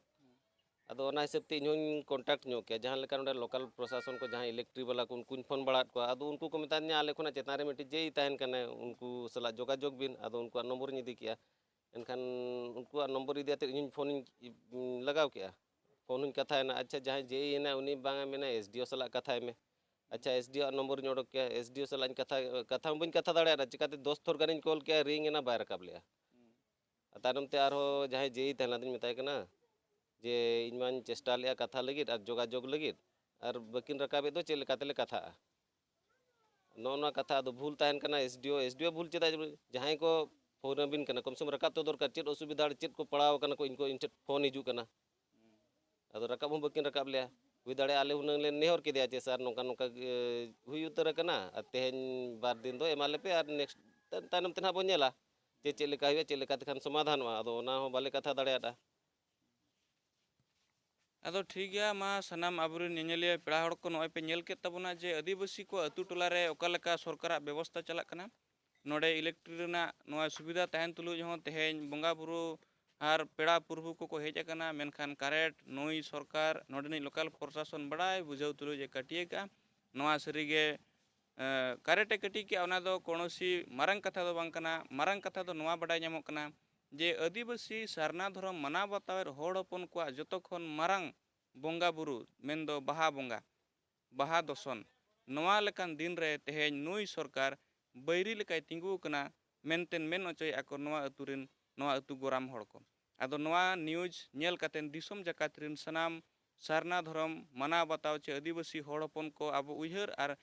ᱟᱫᱚ ᱚᱱᱟ ᱦᱤᱥᱟᱹᱵ ᱛᱮ ᱤᱧ ᱦᱚᱧ ᱠᱚᱱᱴᱟᱠᱴ ᱧᱚᱜ ᱠᱮᱭᱟ, ᱡᱟᱦᱟᱸ ᱞᱮᱠᱟ ᱱᱚᱰᱮ ᱞᱳᱠᱟᱞ ᱯᱨᱚᱥᱟᱥᱚᱱ ᱠᱚ, ᱡᱟᱦᱟᱸᱭ ᱤᱞᱮᱠᱴᱨᱤ ᱵᱟᱞᱟ ᱠᱚ, ᱩᱱᱠᱩᱧ ᱯᱷᱳᱱ ᱵᱟᱲᱟᱣᱟᱫ ᱠᱚᱣᱟ᱾ ᱟᱫᱚ ᱩᱱᱠᱩ ᱠᱚ ᱢᱮᱛᱟᱫᱤᱧᱟ, ᱟᱞᱮ ᱠᱷᱚᱱᱟᱜ ᱪᱮᱛᱟᱱ ᱨᱮ ᱢᱤᱫᱴᱤᱡ ᱡᱮ ᱤ ᱛᱟᱦᱮᱱ ᱠᱟᱱᱟᱭ, ᱩᱱᱠᱩ ᱥᱟᱞᱟᱜ ᱡᱳᱜᱟᱡᱳᱜᱽ ᱵᱤᱱ᱾ ᱟᱫᱚ ᱩᱱᱠᱩᱣᱟᱜ ᱱᱚᱢᱵᱚᱨᱤᱧ ᱤᱫᱤ ᱠᱮᱜᱼᱟ᱾ ᱮᱱᱠᱷᱟᱱ ᱩᱱᱠᱩᱣᱟᱜ ᱱᱚᱢᱵᱚᱨ ᱤᱫᱤ ᱠᱟᱛᱮᱫ ᱤᱧ ᱯᱷᱳᱱᱤᱧ ᱞᱟᱜᱟᱣ ᱠᱮᱜᱼᱟ, ᱯᱷᱳᱱ ᱦᱚᱧ ᱠᱟᱛᱷᱟᱭᱮᱱᱟ᱾ ᱟᱪᱪᱷᱟ, ᱡᱟᱦᱟᱸᱭ ᱡᱮ ᱤ ᱦᱮᱱᱟᱭ, ᱩᱱᱤ ᱵᱟᱝ ᱮ ᱢᱮᱱᱟ, "ᱮᱥ ᱰᱤ ᱳ ᱥᱟᱞᱟᱜ ᱠᱟᱛᱷᱟᱭ ᱢᱮ᱾" ᱟᱪᱪᱷᱟ, ᱮᱥ ᱰᱤ ᱳ ᱟᱜ ᱱᱚᱢᱵᱚᱨᱤᱧ ᱚᱰᱚᱠ ᱠᱮᱜᱼᱟ, ᱮᱥ ᱰᱤ ᱳ ᱥᱟᱞᱟᱜ ᱤᱧ ᱠᱟᱛᱷᱟ, ᱠᱟᱛᱷᱟ ᱦᱚᱸ ᱵᱟᱹᱧ ᱠᱟᱛᱷᱟ ᱫᱟᱲᱮᱭᱟᱫᱟ, ᱪᱤᱠᱟᱹᱛᱮ ᱫᱚᱥ ᱛᱷᱚᱨ ᱜᱟᱱᱤᱧ ᱠᱚᱞ ᱠᱮᱜᱼᱟ, ᱨᱤᱝ ᱮᱱᱟ, ᱵᱟᱭ ᱨᱟᱠᱟᱵ ᱞᱮᱜᱼᱟ᱾ ᱟᱨ ᱛᱟᱭᱱᱚᱢ ᱛᱮ ᱟᱨᱦᱚᱸ ᱡᱟᱦᱟᱸᱭ ᱡᱮ ᱤ ᱛᱟᱦᱮᱸ ᱞᱮᱱᱟ, ᱟᱫᱚᱧ ᱢᱮᱛᱟᱭ ᱠᱟᱱᱟ ᱡᱮ, "ᱤᱧ ᱢᱟᱧ ᱪᱮᱥᱴᱟ ᱞᱮᱜᱼᱟ ᱠᱟᱛᱷᱟ ᱞᱟᱹᱜᱤᱫ ᱟᱨ ᱡᱳᱜᱟᱡᱳᱜᱽ ᱞᱟᱹᱜᱤᱫ, ᱟᱨ ᱵᱟᱹᱠᱤᱱ ᱨᱟᱠᱟᱵᱮᱫ ᱫᱚ, ᱪᱮᱫ ᱞᱮᱠᱟ ᱛᱮᱞᱮ ᱠᱟᱛᱷᱟᱜᱼᱟ?" ᱱᱚᱜᱼᱚ ᱱᱚᱣᱟ ᱠᱟᱛᱷᱟ ᱟᱫᱚ ᱵᱷᱩᱞ ᱛᱟᱦᱮᱱ ᱠᱟᱱᱟ᱾ ᱮᱥ ᱰᱤ ᱳ, ᱮᱥ ᱰᱤ ᱳ ᱵᱷᱩᱞ ᱪᱮᱫᱟᱜ? ᱡᱟᱦᱟᱸᱭ ᱠᱚ ᱯᱷᱳᱱ ᱟᱹᱵᱤᱱ ᱠᱟᱱᱟ, ᱠᱚᱢ ᱥᱮ ᱠᱚᱢ ᱨᱟᱠᱟᱵ ᱛᱚ ᱫᱚᱨᱠᱟᱨ, ᱪᱮᱫ ᱚᱥᱩᱵᱤᱫᱷᱟ ᱟᱨ ᱪᱮᱫ ᱠᱚ ᱯᱟᱲᱟᱣ ᱟᱠᱟᱱᱟ ᱠᱚ, ᱤᱧ ᱠᱚ, ᱤᱧ ᱴᱷᱮᱱ ᱯᱷᱳᱱ ᱦᱤᱡᱩᱜ ᱠᱟᱱᱟ᱾ ᱟᱫᱚ ᱨᱟᱠᱟᱵ ᱦᱚᱸ ᱵᱟᱹᱠᱤᱱ ᱨᱟᱠᱟᱵ ᱞᱮᱭᱟ᱾ ᱦᱩᱭ ᱫᱟᱲᱮᱭᱟᱜᱼᱟ ᱟᱞᱮ ᱦᱩᱱᱟᱹᱝ ᱞᱮ ᱱᱮᱦᱚᱨ ᱠᱮᱫᱮᱭᱟ ᱡᱮ, "ᱥᱟᱨ, ᱱᱚᱝᱠᱟ ᱱᱚᱝᱠᱟ ᱜᱮ ᱦᱩᱭ ᱩᱛᱟᱹᱨ ᱟᱠᱟᱱᱟ, ᱟᱨ ᱛᱮᱦᱮᱧ ᱵᱟᱨ ᱫᱤᱱ ᱫᱚ ᱮᱢᱟ ᱞᱮᱯᱮ, ᱟᱨ next ᱛᱟᱭᱱᱚᱢ ᱛᱮ ᱱᱟᱦᱟᱜ ᱵᱚᱱ ᱧᱮᱞᱟ ᱡᱮ ᱪᱮᱫ ᱞᱮᱠᱟ ᱦᱩᱭᱩᱜᱼᱟ, ᱪᱮᱫ ᱞᱮᱠᱟ ᱛᱮᱠᱷᱟᱱ ᱥᱚᱢᱟᱫᱷᱟᱱᱚᱜᱼᱟ", ᱟᱫᱚ ᱚᱱᱟ ᱦᱚᱸ ᱵᱟᱞᱮ ᱠᱟᱛᱷᱟ ᱫᱟᱲᱮᱭᱟᱫᱼᱟ᱾ ᱟᱫᱚ ᱴᱷᱤᱠ ᱜᱮᱭᱟ, ᱢᱟ ᱥᱟᱱᱟᱢ ᱟᱵᱚᱨᱮᱱ ᱧᱮᱧᱮᱞᱤᱭᱟᱹ ᱯᱮᱲᱟ ᱦᱚᱲ ᱠᱚ, ᱱᱚᱜᱼᱚᱭ ᱯᱮ ᱧᱮᱞ ᱠᱮᱫ ᱛᱟᱵᱚᱱᱟ ᱡᱮ ᱟᱹᱫᱤᱵᱟᱹᱥᱤ ᱠᱚ ᱟᱹᱛᱩ ᱴᱚᱞᱟ ᱨᱮ ᱚᱠᱟ ᱞᱮᱠᱟ ᱥᱚᱨᱠᱟᱨᱟᱜ ᱵᱮᱵᱚᱥᱛᱷᱟ ᱪᱟᱞᱟᱜ ᱠᱟᱱᱟ᱾ ᱱᱚᱰᱮ electric ᱨᱮᱱᱟᱜ ᱱᱚᱣᱟ ᱥᱩᱵᱤᱫᱷᱟ ᱛᱟᱦᱮᱱ ᱛᱩᱞᱩᱡ ᱦᱚᱸ ᱛᱮᱦᱮᱧ ᱵᱚᱸᱜᱟ ᱵᱩᱨᱩ ᱟᱨ ᱯᱮᱲᱟ ᱯᱩᱨᱵᱷᱩ ᱠᱚᱠᱚ ᱦᱮᱡ ᱟᱠᱟᱱᱟ, ᱢᱮᱱᱠᱷᱟᱱ current ᱱᱩᱭ ᱥᱚᱨᱠᱟᱨ, ᱱᱚᱰᱮᱱᱤᱡ local ᱯᱨᱚᱥᱟᱥᱚᱱ ᱵᱟᱲᱟᱭ ᱵᱩᱡᱷᱟᱹᱣ ᱛᱩᱞᱩᱡ ᱮ ᱠᱟᱹᱴᱤᱭᱟᱹ ᱠᱟᱜᱼᱟ᱾ ᱱᱚᱣᱟ ᱥᱟᱹᱨᱤᱜᱮ, ᱮ, current ᱮ ᱠᱟᱹᱴᱤ ᱠᱮᱜᱼᱟ, ᱚᱱᱟ ᱫᱚ ᱠᱚᱱᱚᱥᱤ ᱢᱟᱨᱟᱝ ᱠᱟᱛᱷᱟ ᱫᱚ ᱵᱟᱝ ᱠᱟᱱᱟ᱾ ᱢᱟᱨᱟᱝ ᱠᱟᱛᱷᱟ ᱫᱚ ᱱᱚᱣᱟ ᱵᱟᱰᱟᱭ ᱧᱟᱢᱚᱜ ᱠᱟᱱᱟ ᱡᱮ ᱟᱹᱫᱤᱵᱟᱹᱥᱤ ᱥᱟᱨᱱᱟ ᱫᱷᱚᱨᱚᱢ ᱢᱟᱱᱟᱣ ᱵᱟᱛᱟᱣᱮᱫ ᱦᱚᱲ ᱦᱚᱯᱚᱱ ᱠᱚᱣᱟᱜ ᱡᱚᱛᱚ ᱠᱷᱚᱱ ᱢᱟᱨᱟᱝ ᱵᱚᱸᱜᱟ ᱵᱩᱨᱩ, ᱢᱮᱱᱫᱚ ᱵᱟᱦᱟ ᱵᱚᱸᱜᱟ, ᱵᱟᱦᱟ ᱫᱚᱥᱚᱱ, ᱱᱚᱣᱟ ᱞᱮᱠᱟᱱ ᱫᱤᱱ ᱨᱮ ᱛᱮᱦᱮᱧ ᱱᱩᱭ ᱥᱚᱨᱠᱟᱨ ᱵᱟᱹᱭᱨᱤ ᱞᱮᱠᱟᱭ ᱛᱤᱸᱜᱩ ᱟᱠᱟᱱᱟ ᱢᱮᱱᱛᱮᱱ ᱢᱮᱱ ᱚᱪᱚᱭᱮᱫᱼᱟ ᱠᱚ ᱱᱚᱣᱟ ᱟᱹᱛᱩ ᱨᱮᱱ, ᱱᱚᱣᱟ ᱟᱹᱛᱩ ᱜᱚᱨᱟᱢ ᱦᱚᱲ ᱠᱚ᱾ ᱟᱫᱚ ᱱᱚᱣᱟ news ᱧᱮᱞ ᱠᱟᱛᱮᱱ ᱫᱤᱥᱚᱢ ᱡᱟᱠᱟᱛ ᱨᱮᱱ ᱥᱟᱱᱟᱢ ᱥᱟᱨᱱᱟ ᱫᱷᱚᱨᱚᱢ ᱢᱟᱱᱟᱣ ᱵᱟᱛᱟᱣ ᱪᱮ ᱟᱹᱫᱤᱵᱟᱹᱥᱤ ᱦᱚᱲ ᱦᱚᱯᱚᱱ ᱠᱚ ᱟᱵᱚ ᱩᱭᱦᱟᱹᱨ ᱟᱨ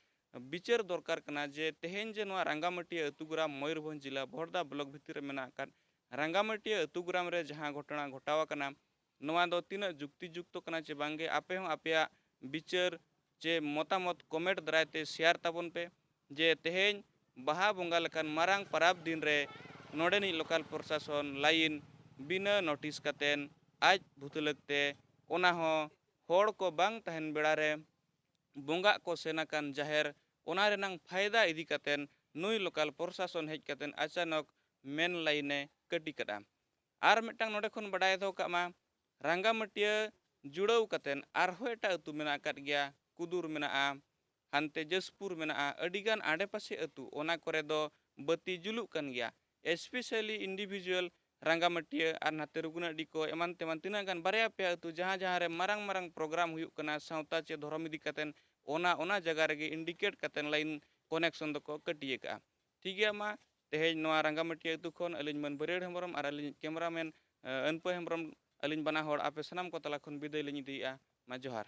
ᱵᱤᱪᱟᱹᱨ ᱫᱚᱨᱠᱟᱨ ᱠᱟᱱᱟ ᱡᱮ ᱛᱮᱦᱮᱧ ᱡᱮ ᱱᱚᱣᱟ ᱨᱟᱸᱜᱟᱢᱟᱹᱴᱤᱭᱟᱹ ᱟᱹᱛᱩ ᱜᱚᱨᱟᱢ, ᱢᱚᱭᱩᱨᱵᱷᱚᱸᱡᱽ ᱡᱮᱞᱟ ᱵᱚᱦᱚᱲᱫᱟ block ᱵᱷᱤᱛᱤᱨ ᱨᱮ ᱢᱮᱱᱟᱜ ᱟᱠᱟᱫ ᱨᱟᱸᱜᱟᱢᱟᱹᱴᱤᱭᱟᱹ ᱟᱹᱛᱩ ᱜᱚᱨᱟᱢ ᱨᱮ ᱡᱟᱦᱟᱸ ᱜᱷᱚᱴᱚᱱᱟ ᱜᱷᱚᱴᱟᱣ ᱟᱠᱟᱱᱟ, ᱱᱚᱣᱟ ᱫᱚ ᱛᱤᱱᱟᱹᱜ ᱡᱩᱠᱛᱤ ᱡᱩᱠᱛᱚ ᱠᱟᱱᱟ ᱪᱮ ᱵᱟᱝᱜᱮ, ᱟᱯᱮ ᱦᱚᱸ ᱟᱯᱮᱭᱟᱜ ᱵᱤᱪᱟᱹᱨ ᱪᱮ ᱢᱚᱛᱟᱢᱚᱛ comment ᱫᱟᱨᱟᱭ ᱛᱮ share ᱛᱟᱵᱚᱱ ᱯᱮ ᱡᱮ ᱛᱮᱦᱮᱧ ᱵᱟᱦᱟ ᱵᱚᱸᱜᱟ ᱞᱮᱠᱟᱱ ᱢᱟᱨᱟᱝ ᱯᱟᱨᱟᱵᱽ ᱫᱤᱱ ᱨᱮ ᱱᱚᱰᱮᱱᱤᱡ local ᱯᱨᱚᱥᱟᱥᱚᱱ line ᱵᱤᱱᱟᱹ notice ᱠᱟᱛᱮᱱ ᱟᱡ ᱵᱷᱩᱛᱞᱟᱹᱠ ᱛᱮ, ᱚᱱᱟ ᱦᱚᱸ ᱦᱚᱲ ᱠᱚ ᱵᱟᱝ ᱛᱟᱦᱮᱱ ᱵᱮᱲᱟ ᱨᱮ ᱵᱚᱸᱜᱟᱜ ᱠᱚ ᱥᱮᱱ ᱟᱠᱟᱱ ᱡᱟᱦᱮᱨ, ᱚᱱᱟ ᱨᱮᱱᱟᱝ ᱯᱷᱟᱭᱫᱟ ᱤᱫᱤ ᱠᱟᱛᱮᱱ ᱱᱩᱭ local ᱯᱨᱚᱥᱟᱥᱚᱱ ᱦᱮᱡ ᱠᱟᱛᱮᱱ ᱟᱪᱟᱱᱚᱠ main line ᱮ ᱠᱟᱹᱴᱤ ᱠᱟᱫᱼᱟ᱾ ᱟᱨ ᱢᱤᱫᱴᱟᱝ ᱱᱚᱰᱮ ᱠᱷᱚᱱ ᱵᱟᱰᱟᱭ ᱫᱚᱦᱚ ᱠᱟᱜ ᱢᱟ, ᱨᱟᱸᱜᱟᱢᱟᱹᱴᱤᱭᱟᱹ ᱡᱩᱲᱟᱹᱣ ᱠᱟᱛᱮᱱ ᱟᱨᱦᱚᱸ ᱮᱴᱟᱜ ᱟᱹᱛᱩ ᱢᱮᱱᱟᱜ ᱟᱠᱟᱫ ᱜᱮᱭᱟ, ᱠᱩᱫᱩᱨ ᱢᱮᱱᱟᱜᱼᱟ, ᱦᱟᱱᱛᱮ ᱡᱟᱹᱥᱯᱩᱨ ᱢᱮᱱᱟᱜᱼᱟ, ᱟᱹᱰᱤᱜᱟᱱ ᱟᱰᱮᱯᱟᱥᱮ ᱟᱹᱛᱩ, ᱚᱱᱟ ᱠᱚᱨᱮ ᱫᱚ ᱵᱟᱹᱛᱤ ᱡᱩᱞᱩᱜ ᱠᱟᱱ ᱜᱮᱭᱟ᱾ Especially individual ᱨᱟᱸᱜᱟᱢᱟᱹᱴᱤᱭᱟᱹ ᱟᱨ ᱱᱟᱛᱮ ᱨᱩᱜᱩᱱᱟᱰᱤ ᱠᱚ ᱮᱢᱟᱱ ᱛᱮᱢᱟᱱ ᱛᱤᱱᱟᱹᱜ ᱜᱟᱱ ᱵᱟᱨᱭᱟ ᱯᱮᱭᱟ ᱟᱹᱛᱩ, ᱡᱟᱦᱟᱸ ᱡᱟᱦᱟᱸ ᱨᱮ ᱢᱟᱨᱟᱝ ᱢᱟᱨᱟᱝ program ᱦᱩᱭᱩᱜ ᱠᱟᱱᱟ ᱥᱟᱶᱛᱟ ᱪᱮ ᱫᱷᱚᱨᱚᱢ ᱤᱫᱤ ᱠᱟᱛᱮᱱ, ᱚᱱᱟ ᱚᱱᱟ ᱡᱟᱭᱜᱟ ᱨᱮᱜᱮ indicate ᱠᱟᱛᱮᱱ line connection ᱫᱚᱠᱚ ᱠᱟᱹᱴᱤᱭᱟᱹ ᱠᱟᱜᱼᱟ᱾ ᱴᱷᱤᱠ ᱜᱮᱭᱟ, ᱢᱟ ᱛᱮᱦᱮᱧ ᱱᱚᱣᱟ ᱨᱟᱸᱜᱟᱢᱟᱹᱴᱤᱭᱟᱹ ᱟᱹᱛᱩ ᱠᱷᱚᱱ ᱟᱹᱞᱤᱧ ᱢᱟᱹᱱ ᱵᱟᱹᱨᱭᱟᱹᱲ ᱦᱮᱢᱵᱨᱚᱢ ᱟᱨ ᱟᱹᱞᱤᱧ cameraman, ᱮ, ᱟᱹᱱᱯᱟᱹ ᱦᱮᱢᱵᱨᱚᱢ, ᱟᱹᱞᱤᱧ ᱵᱟᱱᱟ ᱦᱚᱲ ᱟᱯᱮ ᱥᱟᱱᱟᱢ ᱠᱚ ᱛᱟᱞᱟ ᱠᱷᱚᱱ ᱵᱤᱫᱟᱹᱭ ᱞᱤᱧ ᱤᱫᱤᱭᱮᱫᱼᱟ᱾ ᱢᱟ ᱡᱚᱦᱟᱨ᱾